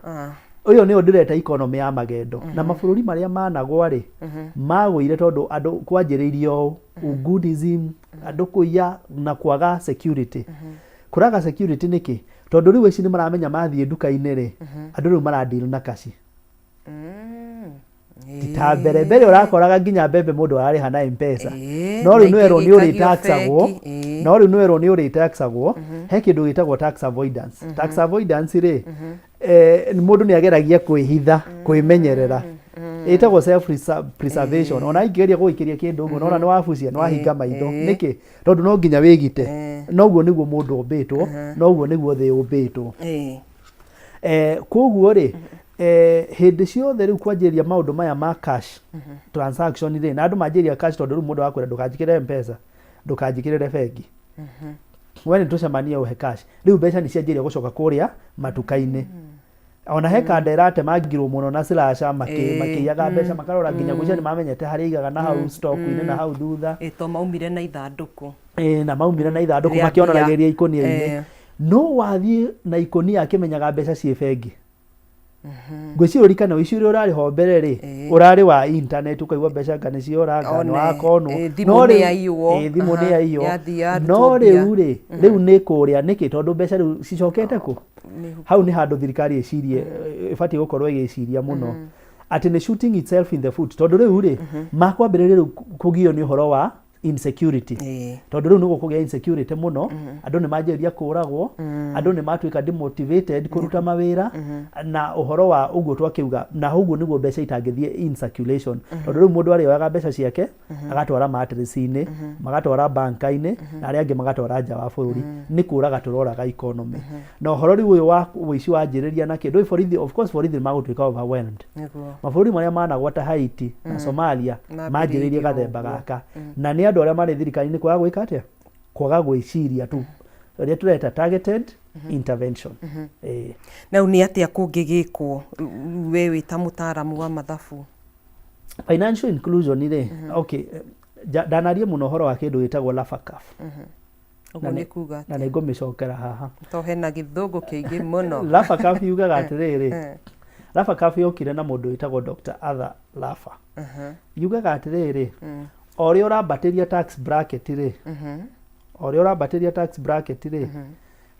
Ũyũ nĩyo ndĩreta economy ya magendo. Na mabũrũri marĩa managwa rĩ, magũire tondũ andũ kwanjĩrĩirie ũũ, ugunism, andũ kũiya na kwaga security. Kũraga security nĩkĩ? Tondũ rĩu aici nĩ maramenya mathiĩ nduka-inĩ rĩ, andũ rĩu mara deal na kaci. Ti ta mbere, mbere ũrakoraga nginya mbembe mũndũ ararĩha na M-Pesa. No rĩu na nĩ werwo nĩ ingĩ ũrĩtaxagwo, bengi, no rĩu nĩ werwo nĩ ũrĩtaxagwo, he kĩndũ gĩtagwo tax avoidance. Tax avoidance rĩ, mũndũ nĩ ageragia kwĩhitha, kwĩmenyerera. Ĩtagwo self preservation. Ona ingĩgeria gũgũikĩria kĩndũ ũguo, nona nĩ wabucia, nĩ wahinga maitho. Nĩkĩ? Tondũ no nginya wĩgite. Noguo nĩguo mũndũ ombĩtwo, noguo nĩguo thĩ yũmbĩtwo. Koguo rĩ, hĩndĩ ciothe rĩu kwanjĩrĩria maũndũ maya ma cash transaction rĩ, na andũ manjĩrĩria cash tondũ rĩu mũndũ akwĩra ndũkanjĩkĩre M-Pesa, ndũkanjĩkĩrĩre bengi. We nĩ tũcemanie ũhe cash. Rĩu mbeca nĩ cianjĩrĩria gũcoka kũrĩa matuka-inĩ. Ona he kanda ĩratemangirwo mũno na slasher makĩiyaga mbeca makarora nginya ngwĩciria nĩ mamenyete harĩa aigaga na hau stock-inĩ na hau thutha. To maumire na ithandũkũ. Na maumire na ithandũkũ Rĩa mbia. makĩonanagĩria ikũnia-inĩ. No wathiĩ na ikũnia akĩmenyaga mbeca ciĩ bengi. Ngwĩciria ũririkane ũici ũrĩa ũrarĩ ho mbere rĩ, ũrarĩ wa internet ũkaigua mbeca anga nĩ ciora, anga nĩ wakonwo. Thimũ No nĩ rĩu- yaiywo. Thimũ nĩ yaiywo. Yathiĩ yarutwo No mbia. rĩu rĩ, rĩu nĩ kũrĩa nĩkĩ? Tondũ mbeca rĩu cicokete kũ? Hau nĩ handũ thirikari ĩcirie, ĩbatiĩ gũkorwo ĩgĩciria mũno. Atĩ nĩ shooting itself in the foot. Tondũ rĩu rĩ, makwambĩrĩria rĩu kũgio nĩ ũhoro wa insecurity. Tondũ rĩu nĩ gũkũgĩa insecurity mũno, andũ nĩ manjĩrĩria kũragwo, andũ nĩ matuĩka demotivated kũruta mawĩra, na ũhoro wa ũguo twakĩuga, na ũguo nĩguo mbeca itangĩthiĩ in circulation. Tondũ rĩu mũndũ arĩoyaga mbeca ciake, agatwara mattress-inĩ, magatwara banka-inĩ, na arĩa angĩ magatwara nja wa bũrũri. Nĩ kũraga tũroraga economy. Na ũhoro rĩu ũyũ wa ũici wanjĩrĩria na kĩ, ndũĩ borithi, of course borithi nĩ magũtuĩka overwhelmed. Mabũrũri marĩa managwa ta Haiti na Somalia manjĩrĩirie gathemba gaka. Na nĩ andũ arĩa marĩ thirikari-inĩ kwaga gwĩka atĩa? Kwaga gwĩciria tu. Ũrĩa tũreta targeted intervention. Na rĩu nĩ atĩa kũngĩgĩkwo we wĩ ta mũtaaramu wa mathabu? Financial inclusion rĩ, okay, ndanaria mũno ũhoro wa kĩndũ gĩtagwo Lafacaf. Ũguo nĩ kuga Na nĩ ngũmĩcokera haha. To hena gĩthũngũ kĩingĩ mũno. Laffer curve yugaga atĩrĩrĩ, Laffer curve yokire na mũndũ wĩtagwo Dr. Arthur Laffer. Yugaga atĩrĩrĩ, o ũrĩa ũrambatĩria tax bracket rĩ, o ũrĩa ũrambatĩria tax bracket rĩ,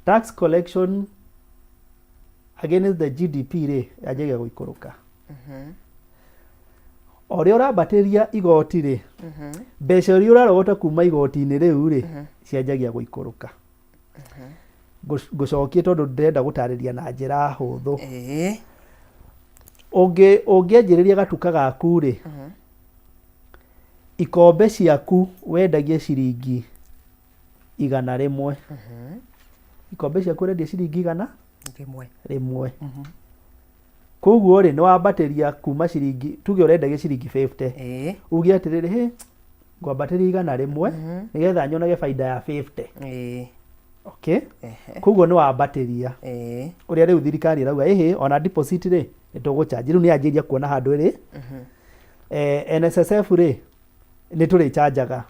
tax collection against the GDP rĩ, yanjagia gũikũrũka. O ũrĩa ũrambatĩria igoti rĩ, mbeca iria ũrarogota kuma igoti-inĩ rĩu rĩ, cianjagia gũikũrũka. Ngũcokie tondũ ndĩrenda gũtarĩria na njĩra hũthũ. Ũngĩanjĩrĩria gatuka gaku rĩ, ikombe ciaku wendagie ciringi 100. Ikombe ciaku ũrendia ciringi igana rĩmwe. Rĩmwe. Koguo rĩ, nĩ wambatĩria kuma ciringi, tuge ũrendagia ciringi 50. Uge atĩrĩrĩ, hĩ, ngwambatĩria 100 nĩgetha nyonage baida ya 50. Okay? Koguo nĩ wambatĩria. Ũrĩa rĩu thirikari ĩrauga, ĩhĩ, ona deposit rĩ, nĩ tũgũchanji. Rĩu nĩ yanjĩrĩria kuona handũ ĩrĩ. NSSF rĩ, nĩ tũrĩchanjaga.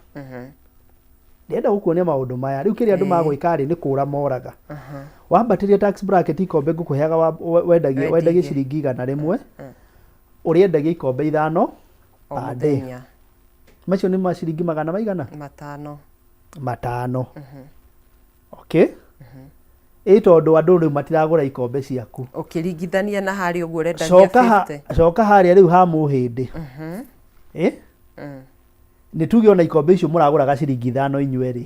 Ndĩrenda gũkuonia maũndũ maya. Rĩu kĩrĩa andũ magwĩka rĩ, nĩ kũra moraga. Wambatĩria tax bracket ikombe ngũkũheaga wendagie Wendagie. ciringi 100, ũrĩendagia ikombe 5 O per day. mũthenya. Macio nĩ maciringi magana maigana? 5. 5. Okay? Ĩ tondũ andũ rĩu matiragũra ikombe ciaku. Ũkĩringithania na harĩa ũguo ũrendagia Coka ha, 50. coka harĩa rĩu ha mũhĩndĩ. Ĩ? Nĩ tuge ona ikombe icio mũragũraga ciringi 5 inyuerĩ.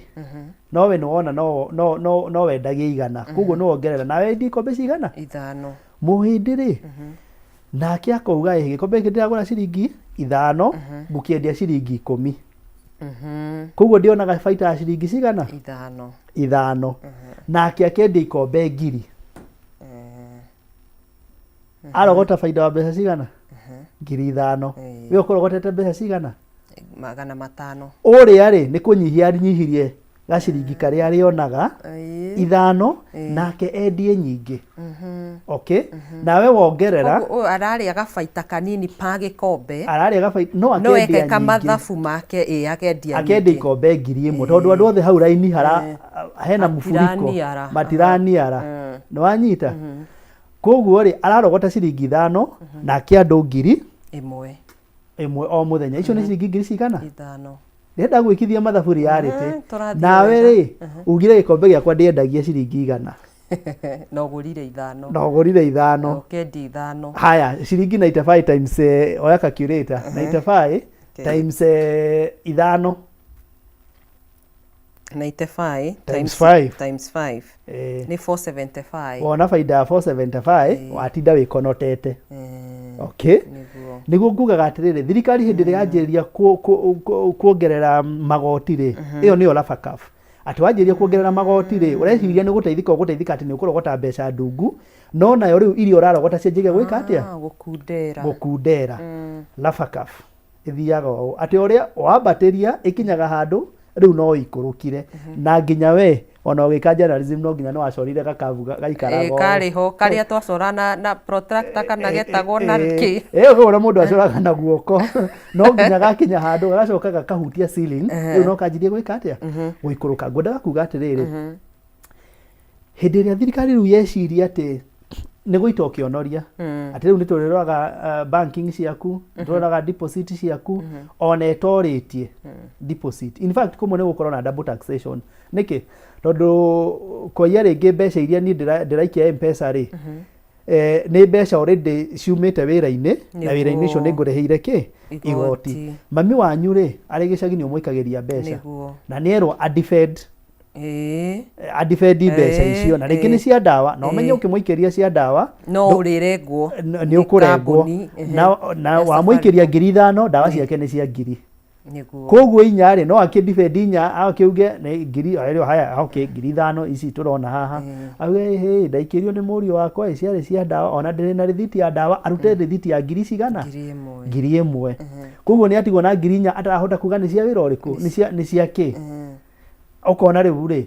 No we nĩ wona no wendagie 100. Koguo nĩ wongerera. Nawe wendia ikombe cigana? 5. Mũhĩndĩ rĩ, nake akauga ĩ, gĩkombe gĩkĩ ndĩragũra ciringi 5, ngũkĩendia ciringi 10. Koguo ndĩonaga baita ya ciringi cigana? 5. 5. Nake akendia ikombe 1000. Arogota baida wa mbeca cigana? 5000. We ũkũrogotete mbeca cigana? 500. Ũrĩa rĩ, nĩ kũnyihia anyihirie gaciringi karĩa arĩonaga 5, nake endie nyingĩ. Okay? Nawe wongerera. Koguo ũyũ ararĩa gabaita kanini pa gĩkombe. Ararĩa gabaita, no No akendia eke nyingĩ. kamathabu make, ĩ, akendia Akendia nyingĩ. ikombe 1000 tondũ andũ othe hau raini hara hena mũburiko. Matiraniara. Matiraniara. Nĩ wanyita? Koguo rĩ, ararogota ciringi 5, nake andũ ngiri 1. 1 o mũthenya. Icio nĩ ciringi ngiri cigana? 5. Ndĩrenda gwĩkithia mathabu reality. Tũrathiĩ Nawe wega. rĩ, ugire gĩkombe gĩakwa ndĩendagia ciringi 100. Na ũgũrire 5. Na ũgũrire 5. Ũkendia 5. Haya, ciringi 95 times, oya calculator, 95 times 5. 95 Times 5. Times 5. Nĩ 475. Wona baida ya 475, watinda wĩkonotete. Okay? Nĩguo. Nĩguo ngugaga atĩrĩrĩ, thirikari hĩndĩ ĩrĩa yanjĩrĩria kuongerera magoti rĩ, ĩyo nĩyo Laffer curve. Atĩ wanjĩrĩria kuongerera magoti rĩ, ũreciria nĩ gũteithĩka ũgũteithĩka atĩ nĩ ũkũrogota mbeca ndungu, no nayo rĩu iria ũrarogota cianjagia gwĩka atĩa? Gũkundera. Gũkundera. Laffer curve ĩthiaga ũũ atĩ ũrĩa wambatĩria ĩkinyaga handũ rĩu no ĩikũrũkire. Na nginya we ona ũgĩka journalism no nginya no wacorire gakabu gaikaraga ũũ. Karĩ ho karĩa twacora na protractor kana getagwo na kĩ. Ũguo mũndũ acoraga na guoko no nginya gakinya handũ gagacoka gakahutia ceiling, rĩu no kanjirie gwĩka atĩa? Gũikũrũka. Ngwendaga kuga atĩrĩrĩ, hĩndĩ ĩrĩa thirikari rĩu yeciria atĩ nĩ gũita ũkĩonoria, atĩ rĩu nĩ tũrĩroraga banking ciaku, nĩ tũroraga deposit ciaku, ona ĩtorĩtie deposit. In fact, kũmwe nĩ gũkorwo na double taxation. Nĩkĩ? Tondũ kũiya rĩngĩ mbeca iria niĩ ndĩraikia M-Pesa rĩ, nĩ mbeca already ciumĩte wĩra-inĩ, na wĩra-inĩ ũcio nĩ ngũrĩhĩire kĩ? Igoti. Igoti. Mami wanyu rĩ, arĩ gĩcagi nĩ ũmũikagĩria mbeca. Na nĩ erwo adefend. Adefend mbeca icio, na rĩngĩ nĩ cia ndawa, na ũmenye ũkĩmũikĩria cia ndawa, No ũrĩrengwo. Nĩ ũkũrengwo. Kambuni, ehe. Na Ya wamũikĩria Safaricom. 5000, ndawa ciake nĩ cia 1000. Nĩguo. Koguo inya rĩ, no akĩdefend inya, akĩuge nĩ ngiri, arĩo haya, okay, 5000 ici tũrona haha. Auge, hĩ, ndaikĩrio nĩ mũriũ wakwa, ĩ, ciarĩ cia ndawa, ona ndĩrĩ na rĩthiti ya ndawa, arute rĩthiti ya ngiri cigana? 1000. 1000. Koguo nĩ atigwo na 4000 atarahota kuga nĩ cia wĩra ũrĩkũ, nĩ cia kĩ? Ũkona rĩu rĩ,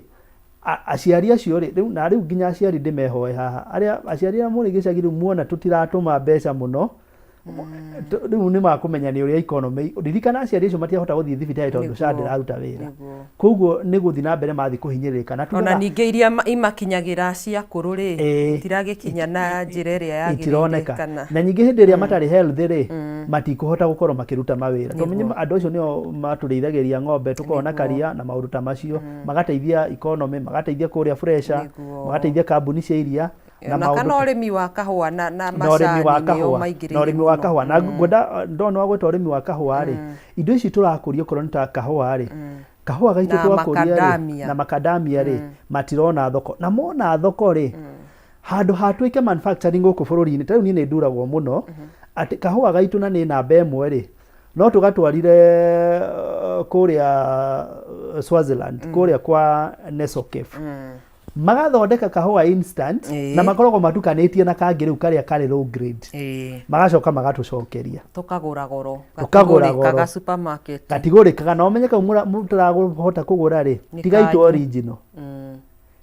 aciari acio rĩ, rĩu, na rĩu nginya aciari ndĩmehoe haha. Arĩa aciari arĩa mũrĩ gĩcagi rĩu muona tũtiratũma mbeca mũno, Rĩu nĩ makũmenya nĩ ũrĩa economy, ririkana aciari acio matiahota gũthiĩ thibitarĩ tondũ SHA ndĩraruta wĩra. Koguo nĩ gũthiĩ na mbere mathiĩ kũhinyĩrĩrĩka na Ona tugaga ningĩ iria imakinyagĩra cia akũrũ rĩ, itiragĩkinya na njĩra ĩrĩa yagĩrĩire itironeka kana na nyingĩ hĩndĩ ĩrĩa matarĩ healthy rĩ, matikũhota gũkorwo makĩruta mawĩra. Tũmenye andũ acio nĩo matũrĩithagĩria ng'ombe, tũkona karia na maũndũ ta macio, magateithia economy, magateithia kũrĩa fresha, magateithia kambuni cia iria na ona maũndũ kana ũrĩmi wa kahũa na na ũrĩmi macani wa nĩo kahũa na maingĩrĩire ũrĩmi wa mũno. kahũa na ngwenda ndona wagweta ũrĩmi wa kahũa rĩ, indo ici tũrakũria okorwo nĩ ta kahũa rĩ, kahũa gaitũ Na twakũria rĩ macadamia. Na macadamia rĩ, matirona thoko, na mona thoko rĩ, handũ ha twĩke manufacturing gũkũ bũrũri-inĩ, ta rĩu niĩ nĩ nduragwo mũno atĩ kahũa gaitũ na nĩ namba 1 rĩ, no tũgatwarire kũrĩa Swaziland, kũrĩa kwa Nesocaf, magathondeka kahũa instant na makoragwo matukanĩtie na kangĩ rĩu karĩa karĩ low grade, magacoka magatũcokeria. Tũkagũra goro. Tũkagũra goro. Gatigũrĩkaga supermarket. Gatigũrĩkaga, na ũmenye kau mũtarahota kũgũra rĩ, Nĩ ti gaitũ kanyu. Original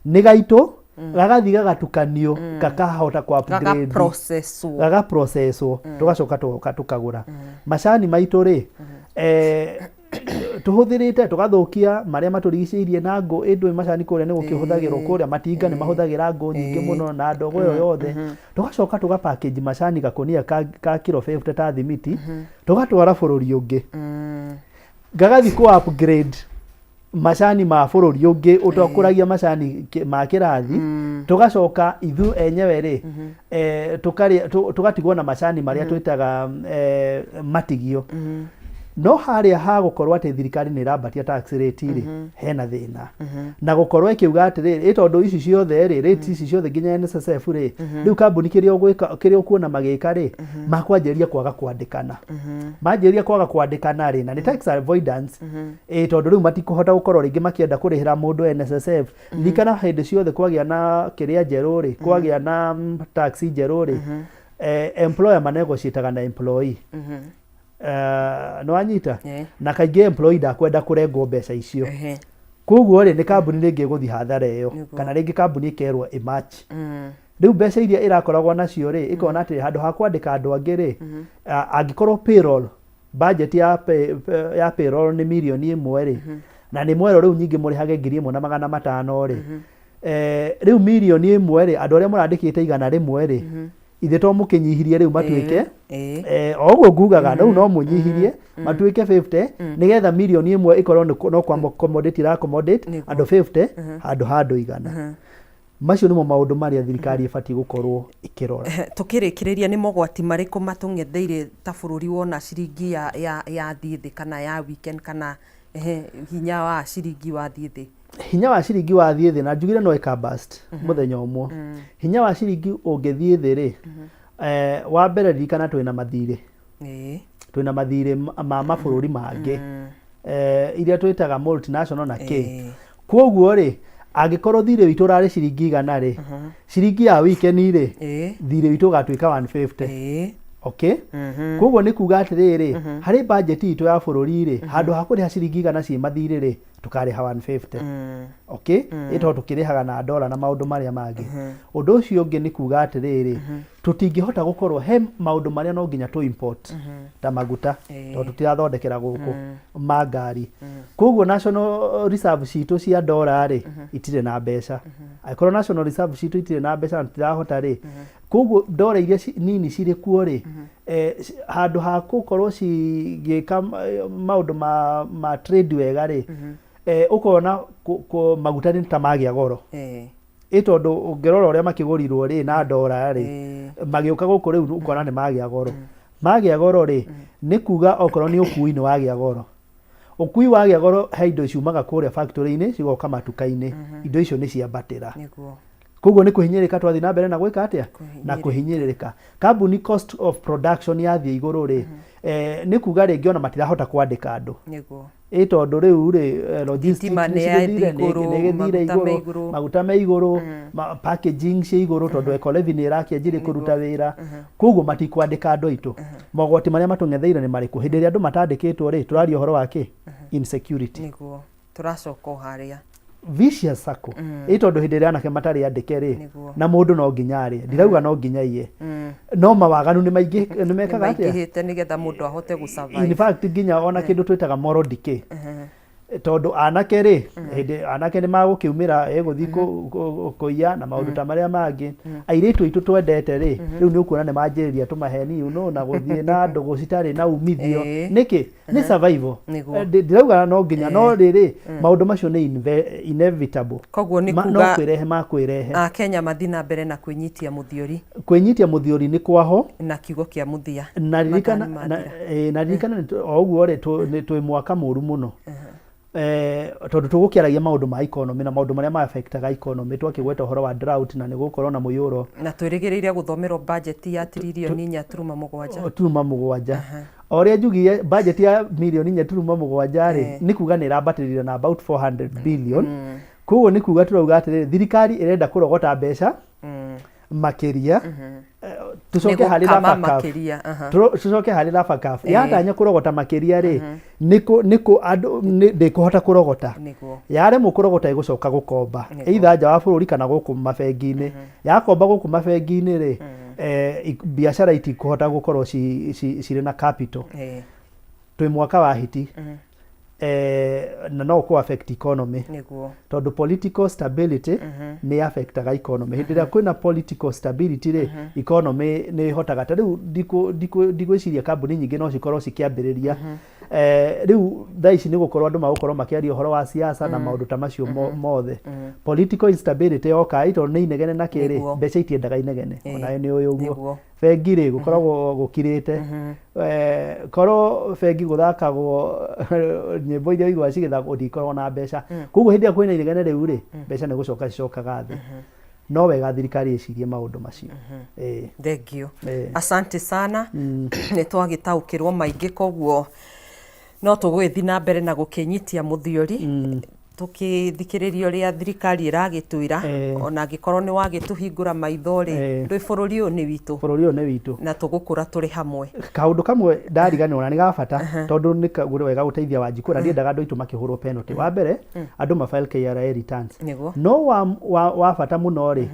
nĩ gaitũ, gagathiĩ gagatukanio, kakahota kũ upgrade, Gagaprocesswo. Gagaprocesswo, tũgacoka tũgoka tũkagũra. Macani maitũ rĩ, tũhũthĩrĩte tũgathũkia marĩa matũrigicĩirie na ngũ ĩndũ macani kũrĩa nĩ gũkĩhũthagĩrwo kũrĩa matinga nĩ mahũthagĩra ngũ nyingĩ mũno na ndogo ĩyo yothe, tũgacoka tũga package macani gakũnia ka kiro 50 ta thimiti, tũgatwara bũrũri ũngĩ, gagathiĩ kũ upgrade macani ma bũrũri ũngĩ ũtokũragia macani ma kĩrathi, tũgacoka ithuĩ enyewe rĩ, tũgatigwo na macani marĩa twĩtaga matigio. No harĩa ha gũkorwo atĩ thirikari nĩ ĩrambatia tax rate rĩ, hena thĩna na gũkorwo ĩkiuga atĩrĩrĩ, ĩ tondũ ici ciothe rĩ, rates ici ciothe nginya NSSF rĩ, rĩu kambuni kĩrĩa ũgwĩka, kĩrĩa ũkuona magĩka rĩ, makwanjĩrĩria kwaga kwandĩkana. Manjĩrĩria kwaga kwandĩkana rĩ, na nĩ tax avoidance, ĩ tondũ rĩu matikũhota gũkorwo rĩngĩ makĩenda kũrĩhĩra mũndũ NSSF. Ririkana hĩndĩ ciothe kwagĩa na kĩrĩa njerũ rĩ, kwagĩa na tax njerũ rĩ, employer manegotiataga na employee. Nĩ wanyita? Na kaingĩ employee ndakwenda kũrengwo mbeca icio. Koguo rĩ, nĩ kambuni rĩngĩ ĩgũthiĩ hathara ĩyo, kana rĩngĩ kambuni ĩkerwo ĩmatch. Rĩu mbeca iria ĩrakoragwo nacio rĩ, ĩkona atĩ handũ ha kwandĩka andũ angĩ rĩ, angĩkorwo payroll budget ya payroll nĩ mirioni 1 rĩ, na nĩ mwerwo rĩu nyingĩ mũrĩhage 1,500 rĩ, rĩu mirioni 1 rĩ, andũ arĩa mũrandĩkĩte 100 rĩ, ithe to mũkĩnyihirie rĩu matuĩke o ũguo ngugaga, rĩu no mũnyihirie matuĩke 50 nĩgetha mirioni 1 ĩkorwo no kwa accommodate, ĩra accommodate andũ 50 handũ ha andũ 100. Macio nĩmo maũndũ marĩa thirikari ĩbatiĩ gũkorwo ĩkĩrora. Tũkĩrĩkĩrĩria, nĩ mogwati marĩkũ matũng'etheire ta bũrũri wona ciringi ya thiĩ thĩ kana ya weekend kana hinya wa ciringi wathiĩ thĩ? Hinya wa ciringi wathiĩ thĩ, na njugire no ĩka burst mũthenya ũmwe, hinya wa ciringi ũngĩthiĩ thĩ rĩ, wa mbere ririkana twĩna mathirĩ, twĩna mathirĩ ma mabũrũri mangĩ, iria twĩtaga multinational na kĩ. Koguo rĩ, angĩkorwo thirĩ witũ ũrarĩ ciringi 100 rĩ, ciringi ya weekend rĩ, thirĩ witũ ũgatuĩka 150. Okay, koguo nĩ kuga atĩrĩrĩ, harĩ budget itũ ya bũrũri rĩ, handũ ha kũrĩha ciringi 100 ciĩ mathirĩ rĩ, tũkarĩha 150. Okay, ĩ tondũ tũkĩrĩhaga na ndora na maũndũ marĩa mangĩ. Ũndũ ũcio ũngĩ nĩ kuga atĩrĩrĩ, tũtingĩhota gũkorwo he maũndũ marĩa no nginya tũ import ta maguta, tondũ tũtirathondekera gũkũ ma ngari. Koguo national reserve citũ cia ndora rĩ, itirĩ na mbeca. Angĩkorwo national reserve citũ itirĩ na mbeca na tũtirahota rĩ, koguo ndora iria nini cirĩ kuo rĩ, handũ ha gũkorwo cigĩka maũndũ ma trade wega rĩ, ũkona maguta nĩ ta magĩa goro, ĩ tondũ ũngĩrora ũrĩa makĩgũrirwo rĩ na ndora rĩ, magĩũka gũkũ rĩu ũkona nĩ magĩa goro. Magĩa goro rĩ, nĩ kuga okorwo nĩ ũkui nĩ wagĩa goro. Ũkui wagĩa goro, he indo ciumaga kũrĩa factory-inĩ cigoka matuka-inĩ, indo icio nĩ ciambatĩra. Koguo nĩ kũhinyĩrĩrĩka twathiĩ na mbere na gwĩka atĩa na kũhinyĩrĩrĩka. Kambuni cost of production yathiĩ igũrũ rĩ, nĩ kuga rĩngĩ ona matirahota kwandĩka andũ, ĩ tondũ rĩu rĩ, logistics Thitima nĩ nĩ yathiĩ cigĩthire, igũrũ, nĩ ĩgĩthire maguta me igũrũ, igũrũ. Maguta me igũrũ, packaging ciĩ igũrũ tondũ eco levy nĩ ĩrakĩanjirie kũruta wĩra, koguo matikwandĩka andũ aitũ. Mogwati marĩa matũng'etheire nĩ marĩkũ? Hĩndĩ ĩrĩa andũ matandĩkĩtwo rĩ, tũraria ũhoro wa kĩ? Insecurity. Nĩguo tũracoka o harĩa. Vicious circle, ĩ tondũ hĩndĩ ĩrĩa anake matarĩ andĩke rĩ, na mũndũ no nginya arĩe, ndirauga no nginya iye. No mawaganu nĩ maingĩ, nĩ mekaga atĩa? Nĩmaingĩhĩte nĩgetha mũndũ ahote gũ In survive. fact nginya ona kĩndũ twĩtaga moral decay, tondũ anake rĩ, hĩndĩ anake nĩ magũkiumĩra ĩgũthiĩ kũiya na maũndũ ta marĩa mangĩ. Airĩtu aitũ twendete rĩ, rĩu nĩ ũkuona nĩ manjĩrĩria tũmaheni na gũthiĩ na ndũgũ citarĩ na umithio. Nĩkĩ? Nĩ survival. Ndirauga no nginya, no rĩrĩ, maũndũ macio nĩ inevitable. Koguo nĩ No kuga kwĩrehe makwĩrehe. Akenya mathiĩ na mbere na kwĩnyitia mũthiori. Kwĩnyitia mũthiori nĩ kwaho. Na kiugo kĩa mũthia. Na ririkana Mathaa nĩ na, mathira. Na ririkana o ũguo rĩ, twĩ mwaka mũru mũno. Tondũ tũgũkĩaragia maũndũ ma economy na maũndũ marĩa ma affectaga economy, twakĩgweta ũhoro wa drought na nĩ gũkorwo na mũiyũro. Na twĩrĩgĩrĩire gũthomerwo budget ya tiririoni 4.7. Turuma mũgwanja. O ũrĩa njugire, budget ya mirioni 4.7 rĩ, nĩ kuga nĩ ĩrambatĩrĩire na about 400 billion. Koguo nĩ kuga tũrauga atĩrĩrĩ, thirikari ĩrenda kũrogota mbeca makĩria. Tũcoke harĩ Nĩ gũkama Lava Cup. makĩria, aha. Tũcoke harĩ Lava Cup. Yatanya kũrogota makĩria rĩ, nĩkũ nĩkũ andũ ndĩkũhota kũrogota. Yaremwo kũrogota ĩgũcoka gũkomba, either nja wa bũrũri kana gũkũ mabengi-inĩ. Yakomba gũkũ mabengi-inĩ rĩ, biacara itikũhota gũkorwo cirĩ na capital. Twĩ mwaka wa hiti. Na no ũkũ affect economy. Tondũ political stability nĩ affectaga economy. Hĩndĩ ĩrĩa kwĩna political stability rĩ, economy nĩ ĩhotaga. Ta rĩu ndigwĩciria kambuni nyingĩ no cikorwo cikĩambĩrĩria. Rĩu thaa ici nĩ gũkorwo andũ magũkorwo makĩaria ũhoro wa siasa na maũndũ ta macio mothe. Political instability yoka ĩ, tondũ nĩ inegene na kĩ rĩ, mbeca itiendaga inegene. Onawe nĩ ũĩ ũguo. Bengi rĩ, gũkoragwo gũkirĩte. Korwo bengi gũthakagwo nyĩmbo iria ũiguaga cigĩthakwo, ndingĩkorwo na mbeca. Koguo hĩndĩ ĩrĩa kwĩna inegene rĩu rĩ, mbeca nĩ gũcoka cicokaga thĩ. No wega thirikari ĩcirie maũndũ macio. Thengiũ. Asante sana. Nĩ twagĩtaũkĩrwo maingĩ, koguo no tũgũgĩthiĩ na mbere na gũkĩnyitia mũthiori tũkĩthikĩrĩria ũrĩa thirikari ĩragĩtwĩra. Ona angĩkorwo nĩ wagĩtũhingũra maitho rĩ, ndwĩ bũrũri ũyũ nĩ witũ. Bũrũri ũyũ nĩ witũ. Na tũgũkũra tũrĩ hamwe. Kaũndũ kamwe ndariganĩrwo na nĩ ga bata, tondũ nĩ wega gũteithia Wanjikũ, na ndiendaga andũ aitũ makĩhũrwo penalty. Wa mbere, andũ ma file KRA returns. No wa bata mũno rĩ,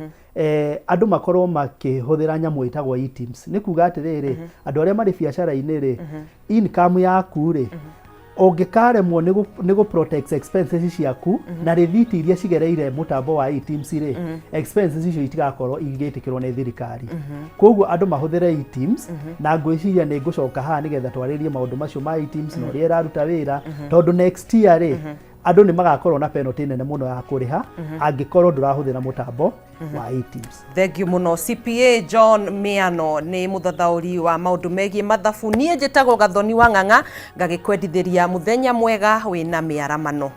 andũ makorwo makĩhũthĩra nyamũ ĩtagwo eTIMS. Nĩ kuga atĩrĩrĩ, andũ arĩa marĩ biacara-inĩ rĩ, income yaku rĩ, ũngĩkaremwo nĩ gũ protect expenses ciaku na rĩthiti iria cigereire mũtambo wa eTIMS rĩ, expenses icio itigakorwo igĩtĩkĩrwo nĩ thirikari. Koguo andũ mahũthĩre eTIMS, na ngwĩciria nĩ ngũcoka haha nĩgetha twarĩrie maũndũ macio ma eTIMS na ũrĩa ĩraruta wĩra, tondũ next year rĩ, andũ nĩ magakorwo na penalty nene mũno ya kũrĩha angĩkorwo ndũrahũthĩra mũtambo wa eTIMS. Thengiũ mũno CPA John Miano, nĩ mũthathaũri wa maũndũ megiĩ mathabu. Niĩ njĩtagwo Gathoni wa Ng'ang'a, ngagĩkwendithĩria mũthenya mwega wĩna mĩaramano.